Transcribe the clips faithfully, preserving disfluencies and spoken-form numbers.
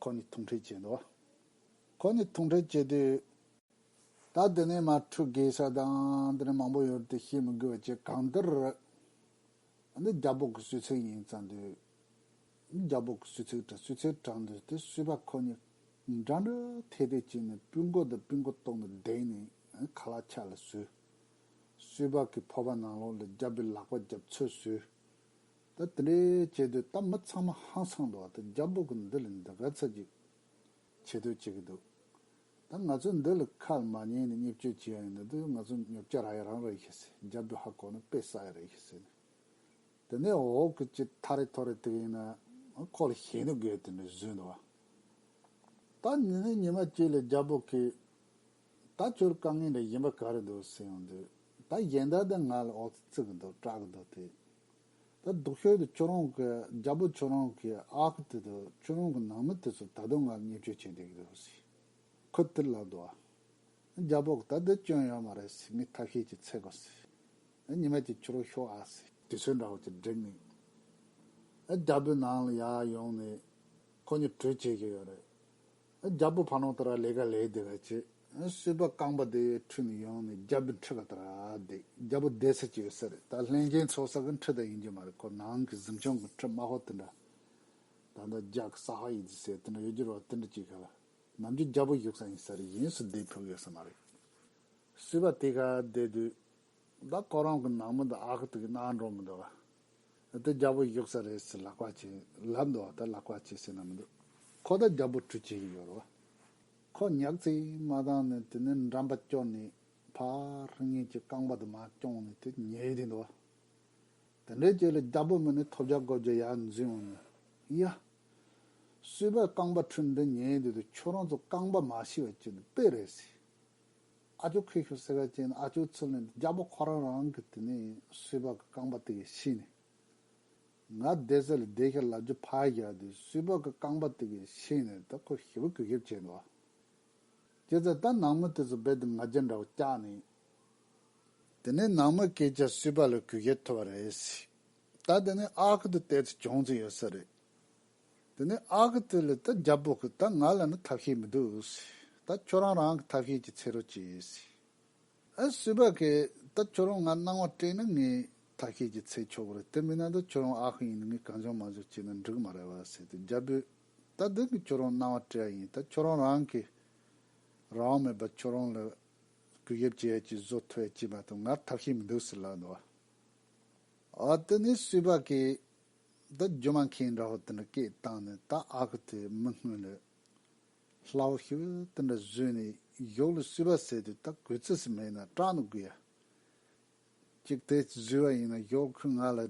ཁོ་གཉིས་ཐུག་འཕྲད་བྱས་འདུག་ཁོ་གཉིས་ཐུག་འཕྲད་བྱས་དུས། ད་དེ་ནས་མར་ཁྲུ་གེ་ས་དང་དེ་ནས་མང་པོ་ཡོད་དེ་ཤེས་མི་དགོས་པ་བྱས། གང་ལྟར་འདི་རྒྱལ་པོ་གི་གསོལ་ཚིགས་ཡིན་ཙང་དུས། རྒྱལ་པོ་གི་གསོལ་ཚིགས་དྲངས། གསོལ་ཚིགས་དྲངས་དུས་དེ་གསོལ་བ་ཁོ་གཉིས་འདྲ་འདྲ་ཐད་ཐད་བྱས་ནས་སྤུ་མགོ་དང་སྤུ་མགོ་བཏོག་ནས་བསྡད་ནས་ཁ་ལག་ཕྱག་ལ་བཟོས། གསོལ་བ་གི་ཕོར་པ་ནང་ལོགས་ལ་རྒྱལ་པོའི་ལག་པ་རྒྱབ་ཚུར་བཟོས། ད་དེ་འདྲའི་བྱས་དུས་ད་མི་ཚང་མ་ཧང་སངས་འདུག་ད་རྒྱལ་པོ་གི་འདི་ལ་འདི་ག་ཚད་ཅིག་ཆེ་བསྟོད་བྱེད་ཀྱི་འདུག་ད་ང་ཚོས་འདི་ལ་ཁ་ལ་མ་ཉན་ནས་བརྙས་བཅོས་བྱེད་ཡ་ཡིན་ན་དུས་ང་ཚོ་ཉོབ་ཆ་རག་ཡ་རང་རེད་ཤི་ཟེར། རྒྱལ་པོའི་ཧ་གོ་ན་དཔེ་བསགས་ཡ་རེད་ཤི་ཟེར་ནས། དེ་ནས་འོག་གི་ཅི་ཐ་རེ་ཐོ་རེ་དེ་ཡིན་ན་ཁོ་ལ་ཞེད་སྣང་དགོས་དེ་འདྲ་བཟོས་འདུག་ད་ཉི་ནས་ཉི་མ་གཅིག་ལ་རྒྱལ་པོ་གིས་ད་ཁྱོད་དཀའ་ངལ་འདྲ་གཞན་པ་ག་རེ་འདུག་ཟེར་ཡོང་དུས། ད་གཞན་དག་དེ་ང་ལ་འོག་ཙི་བརྩི་གི་འདུག་སྐྲག་གི་འདུག་དེ། ད་སྡུག་ཤོས་དེ་ཁྱོད་རང་གི་རྒྱལ་པོ་ཁྱོད་རང་གི་ཨ་ཁུ་དེ་དང་ཁྱོད་རང་གི་ནང་མི་དེ་ཚོ་ད་དུང་ང་ལ་བརྙས་བཅོས་བྱེད་བསྡད་ཀྱི་འདུག་ཟེར། ཁོས་དེར་ལབ་འདུག་ཨ། རྒྱལ་པོ་གིས་ད་འདི་སྐྱོན་ཡོད་མ་རེད་ཟེར། ངས་ཐབས་ཤེས་ཅིག་འཚོལ་དགོས་ཟེར། ཉི་མ་གཅིག་ཁྱོད་རང་ཤོག་ཨ་ཟེར། དུས་ཚོད་འདྲ་བོ་ཅིག་བསྒྲིགས་ནས། རྒྱལ་པོའི་ནང་ལ་ཡར་ཡོང་ནས་ཁོ་གཉིས་གྲོས་བྱེད་ཀྱི་ཡོད་རེད། རྒྱལ་པོ་ཕ་ནོ་ཏི་ར་ལས་ཀ་ལས་བསྡད་པ་བྱས། གསོལ་བ་རྐང་པ་དེ་ཁྲིད་ནས་ཡོང་ནས་རྒྱལ་པོའི་ཁྲི་ག་ཏི་ར་བསྡད། རྒྱལ་པོ་བསྡད་ས་ཅིག་ཡོད་ས་རེད། ད་ལྷན་རྒྱས་ཚོགས་ས་གི་ཁྲི་དེ་ཡིན་གྱི་མ་རེད། ཁོ་ནང་གི་གཟིམ་ཆུང་གི་ཁྲི་དམའ་ཧོ་དེ་འདྲ། ད་ལྟ་རྒྱ་གི་ས་ཧ་ཡི་ཙི་ཟེར་དེ་འདྲ་ཡོད་རྒྱུ་རེད་བ། དེ་འདྲ་ཅིག་ག་ལ་ནམ་རྒྱུན་རྒྱལ་པོ་བཞུགས་ས་ཡིན་ས་རེད། གཞན་སུ་བསྡད་ཕོད་ཡོད་ས་མ་རེད། གསོལ་བ་དེ་ག་བསྡད་དུས། ད་ཁོ་རང་གི་ནང་མི་དང་ཨ་ཁུ་དེ་གི་ནང་འགྲོ་མི་འདུག་བ། དེ་རྒྱལ་པོ་བཞུགས་ས་རེད་ཟེར་ལག་པ་བྱས་ལབ་འདུག་བ། ད་ལག་པ་བྱས་ཟེར་ན་མི་འདུག་ཁོ་ད་རྒྱལ་པོ་གྲོས་བྱེད་ཀྱི་ཡོད་རེད་བ། ཁོ་ཉག་ཙིག་མ་བཏང་ནས་དེ་ནས་འགྲམ་པ་སྐྱོར་ནས་ཕར་ངེད་ཀྱི་རྐང་པ་དེ་མར་བརྐྱངས་ནས་དེ་ཉལ་བསྡད་འདུག་བ། དེ་འདྲའི་རྗེས་ལ་རྒྱལ་པོ་མི་ནི་ཐོབ་རྒྱལ་དགོས་རྒྱུ་ཡར་འཛུལ་འོང་ནས། ཡ། གསོལ་བའི་རྐང་པ་ཁྲིད་འདི་ཉལ་བསྡད་དུས་ཁྱོད་རང་ཚོ་རྐང་པ་མ་ཤི་བ་ཅིག་ནི་དཔེ་རེད་ཟེར། ཨ་ཅོ་ཁོས་ཤོད་ཟེར་བ་ཅན་ཨ་ཅོ་ཚུར་ལེན་དུས་རྒྱལ་པོ་ཁོ་རང་རང་གི་དེ་ནས་གསོལ་བ་གི་རྐང་པ་དེ་གས་ཤི་ནས། ང་བསྡད་ས་ལ་བསྡད་ཤག་ལབ་རྒྱུ་ཕར་བཞག་དུས་གསོལ་བ་གི་རྐང་པ་དེ་གས་ཤི་ནས་ད་ཁོ་ཞེ་པོ་གུས་ཞབས་བྱས་འདུག་བ། བྱས་ཙང་ད་ནང་མི་དེ་ཚོ་རྦད་དེ་ང་རྒྱལ་འདྲ་བོ་བཅག་ནས། དེ་ནས་ནང་མི་སྐད་ཆ་གསོལ་བ་ལ་གུས་ཞབས་ཐོབ་པ་རེད་ཟེར། ད་དེ་ནས་ཨ་ཁུ་དེ་ཏོག་ཙམ་གྱོང་ཙམ་ཡོད་ས་རེད། དེ་ནས་ཨ་ཁུ་དེ་ལ་ད་རྒྱལ་པོ་གིས་ད་ང་ལ་ནི་ཐབས་ཤེས་མི་འདུག་ཟེར། ད་ཁྱོད་རང་རང་གི་ཐབས་ཤེས་ཅིག་འཚོལ་རོགས་གྱིས་ཟེར། ཨ་གསོལ་བ་གིས་ད་ཁྱོད་རང་ང་གནང་བ་སྤྲད་ན་ངས་ཐབས་ཤེས་ཅིག་འཚོལ་ཆོག་གི་རེད། དེ་མིན་ན་ད་ཁྱོད་རང་ཨ་ཁུ་ཡིན་ན་ངས་གང་བྱུང་མང་བྱུང་བྱས་ན་འགྲིག་མ་རེད་བ་ཟེར་དུས་རྒྱལ་པོས་ད་འདི་ངས་ཁྱོད་རང་གནང་བ་སྤྲད་ཡིན། ད་ཁྱོད་རང་རང་གིས་རང་དབང་མེད་པ་ཁྱོད་རང་ལ་གུས་ཞབས་བྱེད་ཡ་ཅིག་བཟོ་ཐུབ་ཡ་ཅིག་མ་གཏོགས་ང་ཐབས་ཤེས་མི་འདུག་ཟེར་ལབ་འདུག་བ། ཨ་དེ་ནས་གསོལ་བ་གིས་ད་རྒྱུ་མ་མཁན་འདྲ་བོ་དེ་འདྲ་སྐད་བཏང་ནས་ད་ཨ་ཁུ་དེ་མི་སྔོན་ལ་སླ་བོ་ཞིག་དེ་འདྲ་བཟོས་ནས་གཞུག་ལ་གསོལ་བ་ཟེར་དུས་ད་གུས་བརྩི་ཟིག་མེད་ན་སྐྲག་ནི་དགོས་ཡ། གཅིག་དེ་བཟོས་པ་ཡིན་ན་གཞུག་ཁོས་ང་ལ་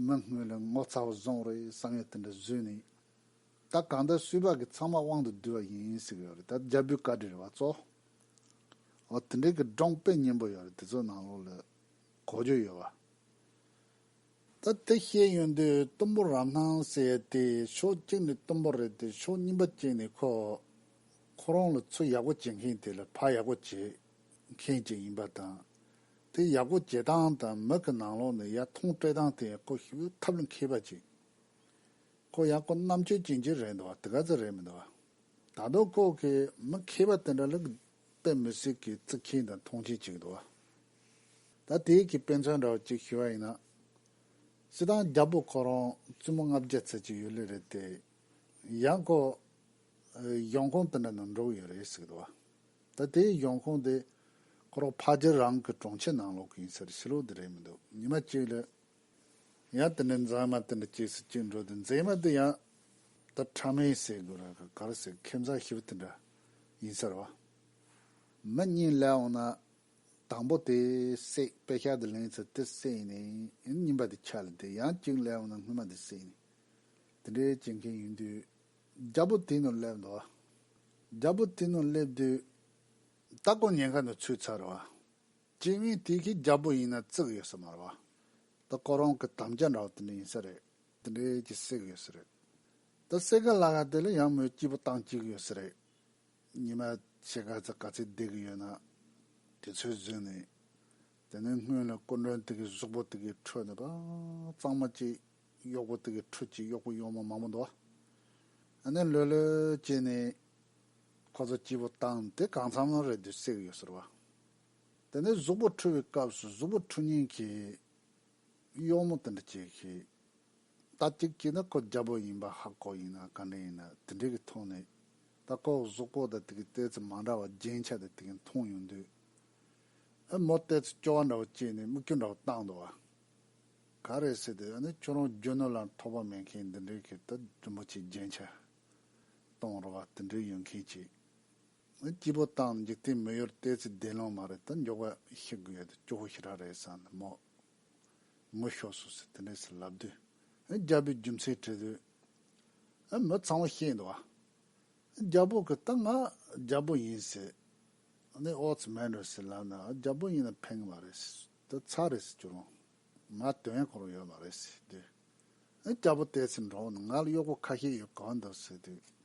མི་སྔོན་ལ་ངོ་ཚ་བོ་བཟུང་རེད་བསམ་ཡ་དེ་འདྲ་བཟོས་ནས། ད་གང་ལྟར་གསོལ་བ་གིས་ཚང་མ་དབང་དུ་བསྡུས་པ་ཡིན་ཟེར་གི་ཡོད་རེད། ད་རྒྱལ་པོའི་བཀའ་དྲིན་རེད་བ་གཙོ། འོ་དེ་འདྲའི་གི་སྒྲུང་དཔེ་སྙན་པོ་ཡོད་རེད། དེ་ཚོ་ནང་ལོགས་ལ་གོ་རྒྱུ་ཡོད་བ། ད་དེ་བཤད་ཡོང་དུས་གཏུམ་པོ་རབ་སྣང་ཟེར་ཡ་དེ་ཕྱོགས་གཅིག་ནས་གཏུམ་པོ་རེད་དེ་ཕྱོགས་གཉིས་པ་གཅིག་ནས་ཁོ་ཁོ་རང་ལ་ཚུར་ཡག་པོ་བྱེད་མཁན་དེ་ལ་ཕར་ཡག་པོ་བྱེད་མཁན་ཅིག་ཡིན་པ་དང་། དེ་ཡག་པོ་བྱེད་སྟངས་དང་མི་གི་ནང་ལོགས་ནས་ཡར་མཐོང་སྤྲད་སྟངས་དེ་ཁོ་ཞེ་པོ་ཐབས་ལ་མཁས་པ་ཅིག་ཁོ་ཡང་ཁོ་རྣམ་དཔྱོད་ཅན་ཅིག་རེད་འདུག་བ། དེ་ག་ཚོད་རེད་མི་འདུག་བ། ད་དུང་ཁོ་གིས་མི་མཁས་པ་དེ་འདྲ་ལ་དཔེ་མི་སྲིད་ཀྱི་བརྩི་མཁན་དང་མཐོང་ཆེན་བྱེད་ཀྱི་འདུག་བ། ད་དེའི་གི་དཔེ་མཚོན་འདྲ་བོ་གཅིག་ཞུ་བ་ཡིན་ན། སྤྱིར་བཏང་རྒྱལ་པོ་ཁོ་རང་བཙུན་མོ་ལྔ་བརྒྱ་ཙམ་ཅིག་ཡོད་ལེ་རེད་དེ། ཡང་ཁོ་གཞུང་ཁོངས་དེ་འདྲ་ནང་འགྲོ་གི་ཡོད་རེད་ཟེར་གི་འདུག་བ། ད་དེའི་གཞུང་ཁོངས་དེ་ཁོ་རང་ཕ་རྒྱལ་རང་གི་གྲོང་ཁྱེར་ནང་ལོགས་ཀྱི་ཡིན་ས་རེད། ཕྱི་ལོགས་དེ་རེད་མི་འདུག་ཉི་མ་གཅིག་ལ་ཡང་དེ་འདྲའི་མཛངས་མ་དེ་འདྲ་གཅིག་སུ་གཅིག་འགྲོ་དུས་མཛངས་མ་དེ་ཡང་ད་ཕྲ་མེན་ཟེར་དགོས་ར་ག་རེ་ཟེར། ཁེ་མཛངས་ཞེ་པོ་དེ་འདྲ་ཡིན་ས་རེད་བ། མི་གཉིས་སླེབས་འོང་ན། དང་པོ་དེ་བསད། པེ་ཤག་དེ་ལེན་ཚེ་དེ་བསད་ནས་གཉིས་པ་དེ་ཆ་ལ་དེ་ཡང་གཅིག་སླེབས་འོང་ན་སྔོན་མ་དེ་བསད་ནས། དེ་འདྲའི་བྱེད་མཁན་ཡིན་དུས། རྒྱལ་པོ་དེ་ནང་སླེབས་འདུག་རྒྱལ་པོ་དེ་ནང་སླེབས་དུས། ད་ཁོ་ཉེན་ཁ་ནང་ཚུད་ཚར་བ། སྤྱི་མི་དེ་གིས་རྒྱལ་པོ་ཡིན་ན་བརྩི་གི་ཡོད་ས་མ་རེད་བ། ད་ཁོ་རང་གི་དམ་བཅའ་འདྲ་བོ་དེ་འདྲ་ཡིན་ས་རེད། དེ་འདྲའི་ཅིག་བསད་གི་ཡོད་ས་རེད། ད་བསད་ག་ལབ་ག་དེ་ལ་ཡང་མོས་སྐྱིད་པོ་བཏང་བཅུག་གི་ཡོད་ས་རེད། ཉི་མ་ཕྱེད་ཀ་ཙམ་ག་ཚོད་བསྡད་གི་ཡོད་ན། དུས་ཚོད་བཟོས་ནས། དེ་ནས་སྔོན་ལ་སྐུ་མགྲོན་དེ་གི་གཟུགས་པོ་དེ་གི་ཁྲོད་ནས་པ། གཙང་མ་ཅིག་གཡོག་པོ་དེ་གི་ཁྲོད་ཅིག་གཡོག་པོ་གཡོག་མོ་མང་པོ་འདུག་ནས་ལྷོད་ལྷོད་བྱས་ནས་ཁོ་ཚོ་སྐྱིད་པོ་བཏང་དེ་གང་འཚམ་རེད་འདུག་བསད་ཀྱི་ཡོད་ཟེར་བ། དེ་ནས་གཟུགས་པོ་འཁྲུ་བའི་སྐབས་སུ་གཟུགས་པོ་འཁྲུ་མཁན་གྱི་གཡོག་མོ་དེ་འདྲ་ཅིག་གིས། ད་གཅིག་བྱས་ན་ཁོ་རྒྱལ་པོ་ཡིན་པ་ཧ་གོ་ཡིན་ན་ག་འདྲ་ཡིན་ན་དེ་འདྲ་གི་ཐོག་ནས། ད་ཁོ་གཟུགས་པོ་དང་དེ་གི་ཏོག་ཙམ་མ་འདྲ་བ་རྒྱན་ཆ་དང་དེ་གི་མཐོང་ཡོང་དུས། ཨ་མོ་ཏོག་ཙམ་སྐྱོ་བ་འདྲ་བོ་སྐྱེས་ནས་མིག་ཆུ་འདྲ་བོ་བཏང་འདུག་བ། ག་རེ་ཟེར་དུས་ཨ་ནི་ཁྱོད་རང་རྒྱུ་ནོར་ལ་ཐོགས་པ་མེད་མཁན་འདི་འདྲའི་གི་ད་རིན་པོ་ཆེ་རྒྱན་ཆ་གཏོང་རོགས་བ་དེ་འདྲའི་ཡོད་མཁན་ཅིག་སྐྱིད་པོ་བཏང་འཇིག་རྟེན་མི་ཡུལ་ཏོག་ཙམ་བདེ་ལོང་མ་རེད། ད་མགྱོགས་པ་ཤི་དགོས་ཡ་དེ་སྐྱོ་བོ་ཞེ་དྲག་རེད་བསམ་ནས་མོ་ངུ་ཤོར་སོང་ཟེར་དེ་འདྲས་ཟེར་ལབ་དུས། རྒྱལ་པོའི་རྒྱུ་མཚན་དྲིས་དུས། མི་ཚང་མ་ཤེས་འདུག་བ། རྒྱལ་པོ་གི་ད་ང་རྒྱལ་པོ་ཡིན་ཟེར། ཨ་ནི་ཨོ་ཙི་མེན་རེད་ཟེར་ལབ་ན་རྒྱལ་པོ་ཡིན་ན་ཕན་གི་མ་རེད་ཟེར། ད་ཚར་རེད་ཟེར་ཁྱོད་རང་། ང་དོན་ཡང་ཁོ་རང་ཡོད་མ་རེད་ཟེར་དུས། ཨ་རྒྱལ་པོ་ཏོག་ཙམ་འགྲོ་ནས་ང་ལ་གཡོག་པོ་ཁ་ཤས་ཡོད་གང་འདུག་ཟེར་དུས།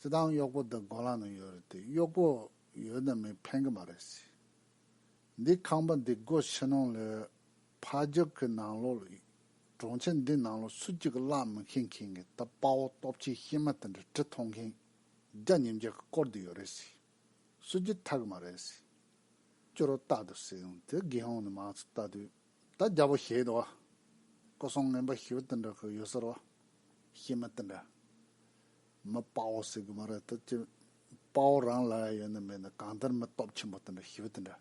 སྤྱིར་བཏང་གཡོག་པོ་འདི་སྒོ་ལ་ནས་ཡོད་རེད་དེ་གཡོག་པོ་ཡོད་ན་མེད་ཕན་གི་མ་རེད་ཟེར། འདི་ཁང་པ་འདི་སྒོ་ཕྱི་ནང་ལ་ཕ་རྒྱུད་ཀྱི་ནང་ལོགས་ལ་གྲོང་ཁྱེར་འདི་ནང་ལོགས་སུ་གཅིག་གི་བརླག་མི་ཤེས་མཁན་གྱི་ད་དཔའ་བོ་སྟོབས་ཆེ་ཤེས་མ་དེ་འདྲ་གྲི་མཐོང་མཁན་བརྒྱ་ཉིས་བརྒྱ་གི་སྐོར་དུ་ཡོད་རེད་ཟེར། སུ་གཅིག་ཐར་གི་མ་རེད་ཟེར། ཅོ་རོ་ལྟ་དུ་ཟེར་ཡོང་དེ་རྒན་ཧོང་ནས་མང་ཚོ་ལྟ་དུས། ད་རྒྱལ་པོ་ཞེད་དོ། སྐུ་སྲུང་ངན་པ་ཞི་བ་དེ་འདྲ་གི་ཡོད་ཟེར་བ། ཤེས་མ་དེ་འདྲ། མི་དཔའ་བོ་ཟེར་གི་མ་རེད་ད་ཅི། དཔའ་བོ་རང་ལ་ཡོད་ན་མེད་ན་གང་ལྟར་མི་སྟོབས་ཆེན་པོ་དེ་འདྲ་ཞི་བ་དེ་འདྲ།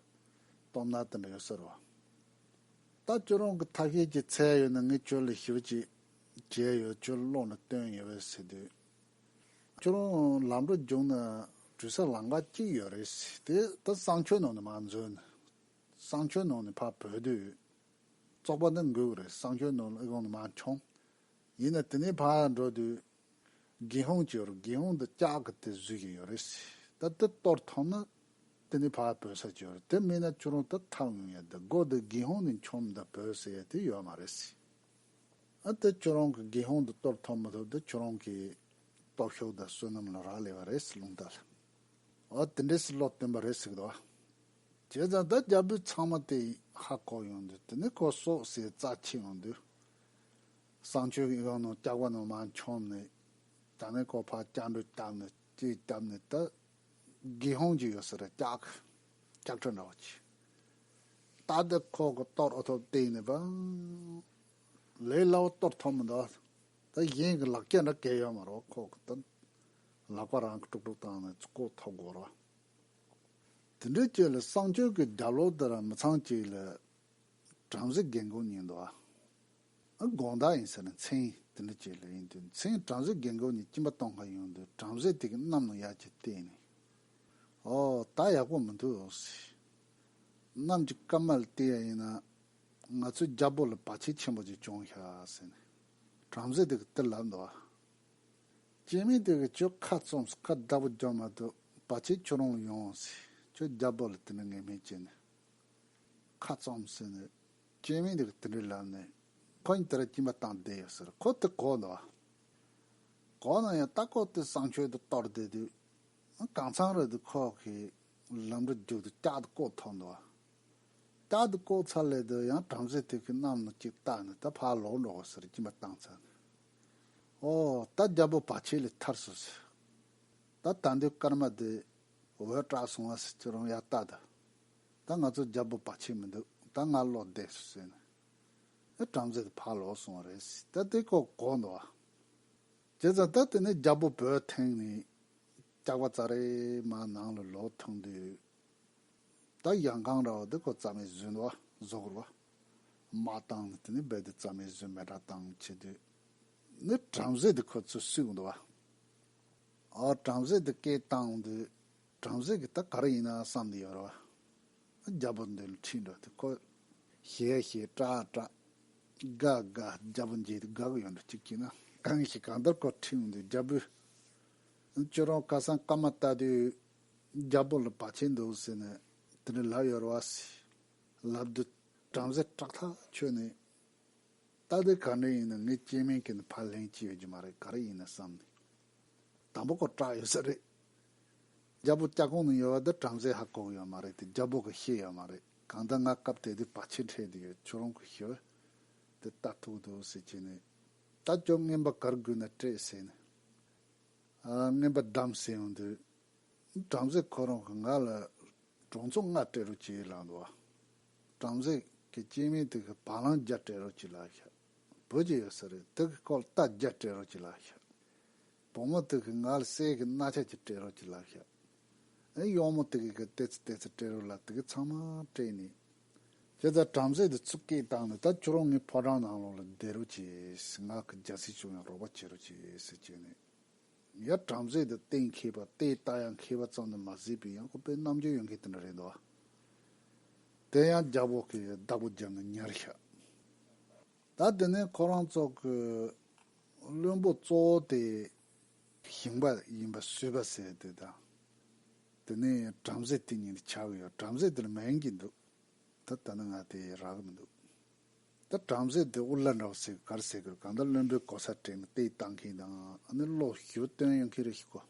སྟོབས་ན་དེ་འདྲ་ཡོད་ཟེར་བ། ད་ཁྱོད་རང་གི་ཐབས་ཤེས་ཀྱི་ཚད་ཡོད་ན་ངས་ཁྱོད་ལ་ཞི་བ་ཅིག་བྱས་ཡོད་ཁྱོད་བློ་ནས་བཏོན་ཡོད་པས་ཟེར་དུས། ཁྱོད་རང་ལམ་འགྲོ་རྒྱུགས་ན་གྲུ་ས་ལམ་ཁ་གཅིག་ཡོད་རེད་ཟེར་དེ་ད་གསང་སྤྱོད་ནང་ནས་མར་འཛུལ་ནས། གསང་སྤྱོད་ནང་ནས་ཕར་བུད་དུས། བཙོག་པ་འདི་འགུལ་གི་རེད་གསང་སྤྱོད་ནང་ལ་ཨི་ཁུང་ནས་མར་མཆོང་། ཡིན་ན་དེ་ནས་ཕར་འགྲོ་དུས། སྒེའུ་ཁུང་ཅིག་ཡོད་རེད་སྒེའུ་ཁུང་འདི་ལྕགས་ཀྱི་དེ་བཟོས་ཀྱི་ཡོད་རེད། ད་དེ་གཏོར་ཐུབ་ན། དེ་ནས་ཕར་བུད་ས་ཅིག་ཡོད་རེད་དེ་མིན་ན་ཁྱོད་རང་ད་ཐར་ཡོང་ཡ་འདི་སྒོ་འདི་སྒེའུ་ཁུང་ནས་མཆོངས་ད་བུད་ཟེར་ཡ་དེ་ཡོད་མ་རེད། ཨ་དེ་ཁྱོད་རང་གི་སྒེའུ་ཁུང་འདི་གཏོར་ཐུབ་མི་ཐུབ་དེ་ཁྱོད་རང་གི་སྟོབས་ཤུགས་དང་བསོད་ནམས་ལ་རག་ལས་པ་རེད་ཟེར་རླུང་རྟ་ལ། འོ་དེ་འདྲས་སུ་བློ་བཏོན་པ་རེད་ཟེར་གི་འདུག་བ། བྱས་ཙང་ད་རྒྱལ་པོས་ཚང་མ་དེ་ཧ་གོ་ཡོང་དུས་དེ་ནས་ཁོ་སྲོག་ཟེར་རྩ་ཆེ་ཡོང་དུས། གསང་སྤྱོད་ཀྱི་ཨི་ཁུང་ནང་སྐྱག་པ་ནང་མར་མཆོངས་ནས། ད་ནས་ཁོ་ཕར་སྐྱག་འགྲོས་བཏབ་ནས་ཅིག་བཏབ་ནས་ད། སྒེའུ་ཁུང་ཅིག་ཡོད་ས་རེད་སྐྱག་སྐྱག་ཁྲ་འདྲ་བ་ཅིག་ད་དེ་ཁོ་གི་གཏོར་ཨོ་ཐོབ་བཏེགས་ནས་པ། ལས་སླ་བོ་གཏོར་ཐུབ་མི་འདུག་ད་གཞན་གྱི་ལག་ཆ་འདྲ་གས་ཡོད་མ་རེད་ཁོ་གི་ད། ལག་པ་རང་གི་དཀྲུག་དཀྲུག་བཏང་ནས་ཁོ་ཐོབ་དགོས་རེད། དེ་འདྲའི་ཅིག་ལ་གསང་སྤྱོད་ཀྱི་རྒྱབ་ལོགས་དེ་ར་མི་ཚང་ཅིག་ལ། བྲམ་ཟེ་རྒན་རྒོན་གཉིས་འདུག་ཨ། དགོང་དག་ཡིན་ཟེར་ན་མཚན་དེ་འདྲ་ཅིག་ལ་ཡིན་དུས་མཚན་བྲམ་ཟེ་རྒན་རྒོན་གཉིས་སྐྱིན་པ་གཏོང་ག་ཡོང་དུས་བྲམ་ཟེ་དེ་གི་གནམ་ལ་ཡར་ཅིག་བལྟས་ནས། ཨོ་ད་ཡག་པོ་མི་འདུག་ཟེར། གནམ་གྱི་སྐར་མ་ལ་བལྟས་ཡ་ཡིན་ན། ང་ཚོའི་རྒྱལ་པོ་ལ་བར་ཆད་ཆེན་པོ་ཅིག་བྱུང་ཤག་ཟེར་ནས། བྲམ་ཟེ་དེ་གི་དེ་ལབ་འདུག་ཨ། སྐྱེ་དམན་དེ་གི་ཁྱོད་ཁ་བཙུམས་ཁ་བདག་པོ་རྒྱོབ་མ་ཐུབ་བར་ཆད་ཁྱོད་རང་ལ་ཡོང་ཟེར་ཁྱོད་རྒྱལ་པོ་ལ་དེ་འདྲ་ངན་སྨྲས་བྱས་ནས། ཁ་བཙུམས་ཟེར་ནས། སྐྱེ་དམན་དེ་གི་དེ་འདྲ་ལབ་ནས། ཁོ་གཉིས་དེ་ར་སྐྱིན་པ་བཏང་བསྡད་ཡོད་ཟེར་ཁོ་དེ་གོ་འདུག་བ། གོ་ན་ཡང་ད་ཁོ་དེ་གསང་སྤྱོད་དུ་གཏོར་བསྡད་དུས། གང་ཚང་རེད་དུ་ཁོ་གི་ལམ་འགྲོ་རྒྱུག་ཏུ་ལྕགས་དུ་བཀོག་ཐོན་འདུག་བ། ལྕགས་དུ་བཀོག་ཚར་ལས་དུ་ཡང་བྲམ་ཟེ་དེ་གི་གནམ་ལ་གཅིག་བལྟས་ནས་ད་ཕར་ལོག་འགྲོ་དགོས་ཟེར་སྐྱིན་པ་བཏང་ཚར་ནས། ཨོ་ད་རྒྱལ་པོ་བར་ཆད་ལས་ཐར་སོང་ཟེར། ད་ད་འདོད་སྐར་མ་དེ་འོད་དྲག་སོང་བ་ཟེར་ཁྱོད་རང་ཡར་ལྟ་ད། ད་ང་ཚོ་རྒྱལ་པོ་བར་ཆད་མི་འདུག་ད་ང་བློ་བདེ་སོང་ཟེར་ནས། ཨེ་བྲམ་ཟེ་དེ་ཕར་ལོག་སོང་བ་རེད་ཟེར་ད་དེ་ཁོ་གོ་འདུག་བ། བྱས་ཙང་ད་དེ་ནས་རྒྱལ་པོ་བོས་ཐེངས་ནས་སྐྱག་པ་ཙ་རེ་མ་ནང་ལ་ལོག་ཐོན་དུས། ད་ཡང་གང་ར་བ་འདི་ཁོ་རྩ་མེད་བཟོས་འདུག་བ་བཟོ་དགོས་ར་བ། མ་བཏང་ནས་དེ་ནས་རྦད་དེ་རྩ་མེད་བཟོས་མེ་དྲག་བཏང་བྱེད་དུས། ནི་བྲམ་ཟེ་དེ་ཁོ་ཚོས་བསུས་འདུག་བ། ཨ་བྲམ་ཟེ་དེ་སྐད་བཏང་དུས་བྲམ་ཟེ་གི་ད་ག་རེ་ཡིན་ན་བསམ་དེ་ཡོད་ར་བ། རྒྱལ་པོ་མདུན་ལ་ཁྲིད་འགྲོ་དུས་ཁོ། ཞེ་ཞེ་སྐྲག་སྐྲག་དགའ་དགའ་རྒྱལ་པོ་མཇལ་དུས་དགའ་གི་ཡོད་འགྲོ་གཅིག་གིས་ན་གང་ཞིག་གང་ལྟར་ཁོ་ཁྲིད་འོང་དུས་རྒྱལ་པོས། ཁྱོད་རང་ཁ་སང་སྐར་མ་ལྟ་དུས་རྒྱལ་པོ་ལ་བར་ཆད་འདུག་ཟེར་ནས་དེ་འདྲ་ལབ་ཡོད་རེད་བ་ཟེར། ལབ་དུས་བྲམ་ཟེ་སྐྲག་ཐག་ཆོད་ནས། ད་དེ་ག་འདྲ་ཡིན་ན་ངས་སྐྱེ་དམན་གྱི་ནི་ཕར་ལེན་གྱི་ཡོད་ཀྱི་མ་རེད་ག་རེ་ཡིན་ན་བསམ་ནས། དང་པོ་ཁོ་སྐྲག་ཡོད་ས་རེད། རྒྱལ་པོ་སྐྱག་ཁུང་ནང་ཡོད་པ་འདི་བྲམ་ཟེ་ཧ་གོ་གི་ཡོད་མ་རེད་དེ་རྒྱལ་པོ་གི་ཤེས་ཡོད་མ་རེད་གང་ལྟར་ང་སྐབས་དེ་དུས་བར་ཆད་འཕྲད་དེ་ཡོད་ཁྱོད་རང་གི་ཤེས་པ་དེ་ལྟ་ཐུབ་འདུག་ཟེར་གྱི་ནས། ད་ཁྱོད་རྔན་པ་ག་རེ་དགོས་ན་སྤྲད་ཟེར་ནས། ཨ། རྔན་པ་བསྡམས་ཟིན་ཡོང་དུས། བྲམ་ཟེ་ཁོ་རང་གིས་ང་ལ་གྲོང་ཚོ་ལྔ་སྤྲད་རོགས་གྱིས་ལབ་འདུག་བ། བྲམ་ཟེ་གི་སྐྱེ་དམན་དེ་གིས་བ་ལང་བརྒྱ་སྤྲད་རོགས་གྱིས་ལབ་ཤག་བོད་ཀྱི་ཡོད་ས་རེད། དེ་གིས་ཁོ་ལ་རྟ་བརྒྱ་སྤྲད་རོགས་གྱིས་ལབ་ཤག་བུ་མོ་དེ་གིས་ང་ལ་གསེར་གྱི་སྣ་ཆ་གཅིག་སྤྲད་རོགས་གྱིས་ལབ་ཤག་ཨེ། གཡོག་མོ་དེ་གིས་གི་ཏོག་ཙམ་ཏོག་ཙམ་སྤྲད་རོགས་ལབ། དེ་གིས་ཚང་མ་སྤྲད་ནས། བྱས་ཙང་བྲམ་ཟེ་དེ་ཚུར་སྐད་བཏང་ནས། ད་ཁྱོད་རང་ངའི་ཕོ་བྲང་ནང་ལོགས་ལ་བསྡད་རོགས་གྱིས། ང་གིས་རྒྱལ་སྲིད་སྐྱོང་ཡག་རོགས་པ་བྱེད་རོགས་གྱིས་ཟེར་བྱས་ནས། ཡ། བྲམ་ཟེ་དེ་གཏན་འཁེལ་བ། ལྟས་ལྟ་ཡག་མཁས་པ་ཙམ་དུ་མ་ཟད་པའི། ཡང་ཁོ་དཔེ་རྣམ་འགྱུར་ཡོད་མཁན་དེ་འདྲ་རེད་འདུག་དེ་ཡང་རྒྱལ་པོ་གིས་བདག་པོ་རྒྱག་ནས་ཉར་ཤག་ད་དེ་ནས་ཁོ་རང་ཚོ་གི་བློན་པོ་གཙོ་བོ་དེ་ཞིང་པ་ཡིན་པ་སུས་པ་ཟེར་དེ་དང་། དེ་ནས་བྲམ་ཟེ་དེ་གཉིས་ཆགས་ཀྱི་ཡོད། བྲམ་ཟེ་དེ་ལ་མིང་གི་འདུག་ད་ལྟ་ནི་ང་དེ་རག་གི་མི་འདུག་ད་བྲམ་ཟེ་དེ་ཨུ་ལ་འདྲ་བོ་ཟེར་ག་རེ་ཟེར་གི་རེད། གང་ལྟར་བློན་པོའི་གོ་ས་སྤྲད་ནས་ལྟས་བཏང་མཁན་དང་། ཨ་ནི་བློ་ཞིབ་སྟོན་ཡོང་མཁན་རེད་ཤག་གོ།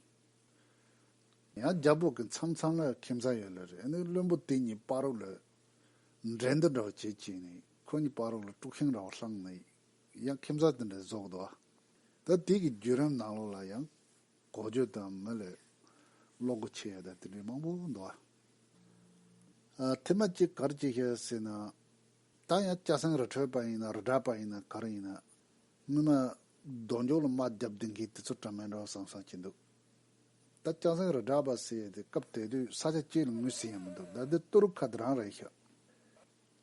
ཡང་རྒྱལ་པོ་གི་མཚམས་མཚམས་ལ་ཁྱིམ་ཚང་ཡོད་ལེ་རེད། ཨ་ནི་བློན་པོ་དེ་གཉིས་བར་ལ་འགྲན་བསྡུར་འདྲ་བོ་བྱེད་བྱས་ནས། ཁོ་གཉིས་བར་ལ་དཀྲུག་ཤིང་འདྲ་བོ་བསླངས་ནས། ཡང་ཁྱིམ་ཚང་དེ་འདྲ་བཟོ་གི་འདུག་ད་དེ་གི་བརྒྱུད་རིམ་ནང་ལོགས་ལ་ཡང་གོ་རྒྱུ་དང་མི་ལ་བློ་སྒོ་ཕྱེ་ཡ་དང་དེ་འདྲའི་མང་པོ་འདུག་ཨ། ཐེངས་མ་གཅིག་ག་རེ་བྱས་ཤག་ཟེར་ན། ད་ཡང་སྐྱ་སེང་རི་ཁྲོད་པ་ཡིན་ན། རི་བྲག་པ་ཡིན་ན། ག་རེ་ཡིན་ན། སྔོན་མ་རྡོ་འཇོག་ལ་དམག་རྒྱབ་བསྡད་མཁན་དེ་ཚོ་འདྲ་མི་འདྲ་བ་བསམ་བསམ་གྱི་འདུག་ད་སྐྱ་སེང་རི་བྲག་པ་ཟེར་ཡ་དེ་སྐབས་དེ་དུས་ས་ཆ་གཅིག་ལ་ངོས་ཟིན་ཡ་མི་འདུག་ད་དེ་ཏུ་རུ་ཁ་དེ་རང་རེད་ཤག་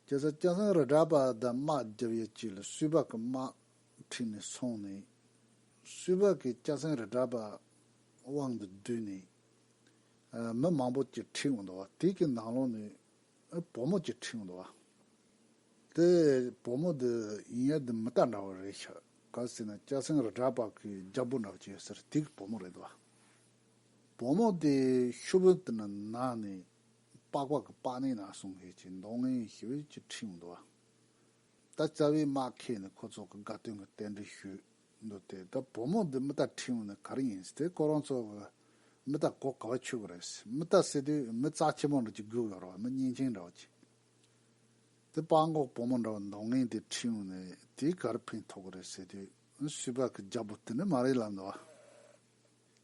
བྱས་ཙང་སྐྱ་སེང་རི་བྲག་པ་དང་དམག་རྒྱབ་ཡས་ཅིག་ལ་སུས་པ་གི་དམག་ཁྲིད་ནས་སོང་ནས། སུས་པ་གིས་སྐྱ་སེང་རི་བྲག་པ་དབང་དུ་བསྡུས་ནས། ཨ། མི་མང་པོ་ཅིག་ཁྲིད་འོང་འདུག་བ། དེ་གི་ནང་ལོགས་ནས། ཨ། བུ་མོ་ཅིག་ཁྲིད་འོང་འདུག་བ། དེ་བུ་མོ་དེ་ཡིན་ཡ་དེ་མི་རྟ་འདྲ་བོ་རེད་ཤག་ག་རེ་ཟེར་ན་སྐྱ་སེང་རི་བྲག་པ་གི་རྒྱལ་པོ་འདྲ་བོ་ཅིག་ཡོད་ས་རེད། དེ་གི་བུ་མོ་རེད་འདུག་བ། བུ་མོ་དེ་ཤོག་བུ་དེ་ན་ནང་ནས། པགས་པ་གི་པགས་ནད་ན་སོང་མཁན་ཅིག་གདོང་ངན་ཞེ་པོ་ཅིག་ཁྲིད་འོང་འདུག་བ། ད་རྩ་བའི་དམག་ཁྲིད་ནས་ཁོ་ཚོ་གི་དགའ་སྟོན་གྱི་རྟེན་འབྲེལ་ཞུས་འདུག་སྟེ། ད་བུ་མོ་འདི་མི་རྟ་ཁྲིད་འོང་ནས་ག་རེ་ཡིན་ཟེར་དུས། ཁོ་རང་ཚོ་གི་མི་རྟ་གོ་ག་བ་ཆོད་གི་རེད་ཟེར། མི་རྟ་ཟེར་དུས་མི་རྩ་ཆེན་པོ་འདྲ་ཅིག་དགོས་ཡོད་རེད་བ། མི་གཉན་ཆེན་འདྲ་བ་ཅིག་དེ་པགས་མགོ་བུ་མོ་འདྲ་བ་གདོང་ངན་དེ་ཁྲིད་འོང་ནས་དེས་ག་རེ་ཕན་ཐོགས་གི་རེད་ཟེར་དུས། སུས་པ་གི་རྒྱལ་པོ་དེ་འདྲ་མ་རེད་ལབ་འདུག་བ།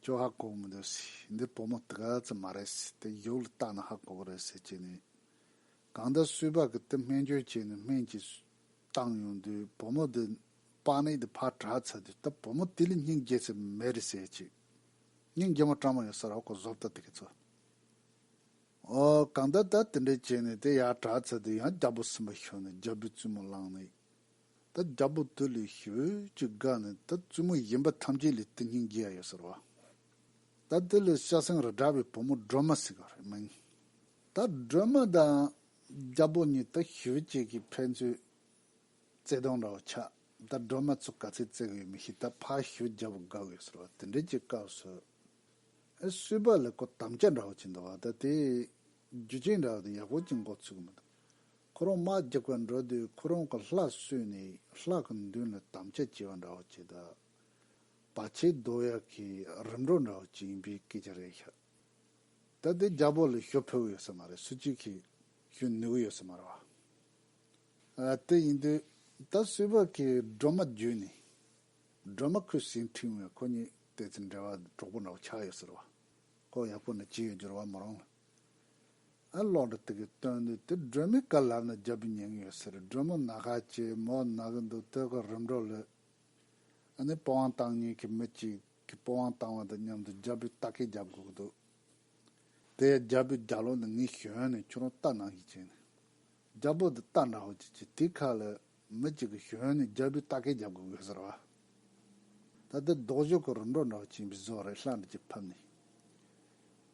ཁྱོད་ཧ་གོ་གི་མི་འདུག་ཟེར། འདི་བུ་མོ་དེ་ག་ཙམ་མ་རེད་ཟེར། དེ་ཡུལ་ལ་བལྟས་ན་ཧ་གོ་གི་རེད་ཟེར་བྱས་ནས། གང་ལྟར་སུས་པ་གིས་དེ་སྨན་བཅོས་བྱས་ནས་སྨན་གྱིས་བཏང་ཡོང་དུས། བུ་མོ་དེ་པགས་ནད་དེ་ཕར་དྲག་ཚར་དུས། ད་བུ་མོ་དེ་ལས་སྙིང་རྗེ་ས་མེད་རེད་ཟེར་བྱས། སྙིང་རྗེ་མོ་སྤྲང་མོ་ཡོད་ས་རེད་བ། ཁོ་བཟོ་ལྟ་དེ་གི་ཚོ། ཨོ། གང་ལྟར་ད་དེ་འདྲ་བྱས་ནས་དེ་ཡར་དྲག་ཚར་དུས། ཡང་རྒྱལ་པོ་སེམས་པ་ཤོར་ནས་རྒྱལ་པོའི་བཙུན་མོ་བླངས་ནས། ད་རྒྱལ་པོ་དེ་ལས་ཞེ་པོ་ཅིག་དགའ་ནས། ད་བཙུན་མོ་གཞན་པ་ཐམས་ཅད་ལས་དེ་སྙིང་རྗེ་ཡ་ཡོད་ས་རེད་བ། ད་དེ་ལས་སྐྱ་སེང་རི་བྲག་པའི་བུ་མོ་སྒྲོལ་མ་ཟེར་གི་རེད་མིང་། ད་སྒྲོལ་མ་དང་རྒྱལ་པོ་གཉིས་ད་ཞེ་པོ་ཅིག་གི་ཕན་ཚུན་བརྩེ་དུང་འདྲ་བོ་ཆགས། ད་སྒྲོལ་མ་ཚོ་ག་ཚོད་བརྩེ་གི་ཡོད་མི་ཤེས། ད་ཕར་ཞེ་པོ་རྒྱལ་པོ་དགའ་གི་ཡོད་ས་རེད་བ། དེ་འདྲ་ཅིག་སྐབས་སུ། ཨེ། སུས་པ་ལ་ཁོ་དམ་བཅའ་འདྲ་བོ་ཅིག་འདུག་བ། ད་དེ་རྒྱུ་རྐྱེན་འདྲ་བོ་དེ་ཡག་པོ་ཅིག་མགོ་ཚོས་གི་མི་འདུག་ཁོ་རང་དམག་རྒྱག་ག་འགྲོ་དུས་ཁོ་རང་གི་ལྷ་གསོལ་ནས་ལྷ་གི་མདུན་ལ་དམ་བཅའ་བྱས་པ་འདྲ་བོ་ཅིག་དང་། བར་ཆད་བཟློག་ཡག་གི་རིམ་གྲོ་འདྲ་བོ་ཅིག་ཡིན་པའི་སྐད་ཆ་རེད་ཤག་ད་དེ་རྒྱལ་པོ་ལ་ཞུ་ཕོད་ཀྱི་ཡོད་ས་མ་རེད། སུ་གཅིག་གིས་ཞུ་ནུས་ཀྱི་ཡོད་ས་མ་རེད་བ། ཨ། དེ་ཡིན་དུས་ད་སུས་པ་གིས་སྒྲོལ་མ་བརྒྱུད་ནས། སྒྲོལ་མ་ཁོའི་སེམས་ཁྲིད་འོང་། ཁོ་གཉིས་ཏོག་ཙམ་འབྲེལ་བ་གྲོགས་པོ་འདྲ་བོ་ཆགས་ཡོད་ས་རེད་བ། ཁོ་ཡག་པོ་འདྲ་བྱས་ཡོད་རྒྱུ་རེད་བ། མོ་རང་ལ། ཨ། གློག་འདྲ་དེ་གི་སྟོན་དུས། དེ་སྒྲོལ་མས་ག་ལབ་ན་རྒྱལ་པོས་ཉན་གི་ཡོད་ས་རེད། སྒྲོལ་མ་ན་ཁ་བྱས་མོ་ན་གི་འདུག་དེ་གི་རིམ་གྲོ་ལ། ཨ་ནི་པི་ཝང་བཏང་མཁན་གྱི་མི་གཅིག་གིས་པི་ཝང་བཏང་བ་དང་མཉམ་དུ་རྒྱལ་པོས་རྟ་སྐད་རྒྱབ་དགོས་ཀྱི་འདུག་དེ་རྒྱལ་པོའི་རྒྱབ་ལོགས་ནས་ངས་ཞོན་ནས་ཁྱོད་རང་རྟ་ནང་བཞིན་བྱས་ནས། རྒྱལ་པོ་དེ་རྟ་འདྲ་བོ་ཅིག་བྱས། དེ་ཁ་ལ་མི་གཅིག་གིས་ཞོན་ནས་རྒྱལ་པོའི་རྟ་སྐད་རྒྱབ་དགོས་ཀྱི་ཡོད་ས་རེད་བ། ད་དེ་ལྡོག་ཕྱོགས་ཀྱི་རིམ་གྲོ་འདྲ་བོ་ཅིག་ཡིན་པའི་བཟོ་རེད། ལྷ་འདྲ་ཅིག་ཕབ་ནས།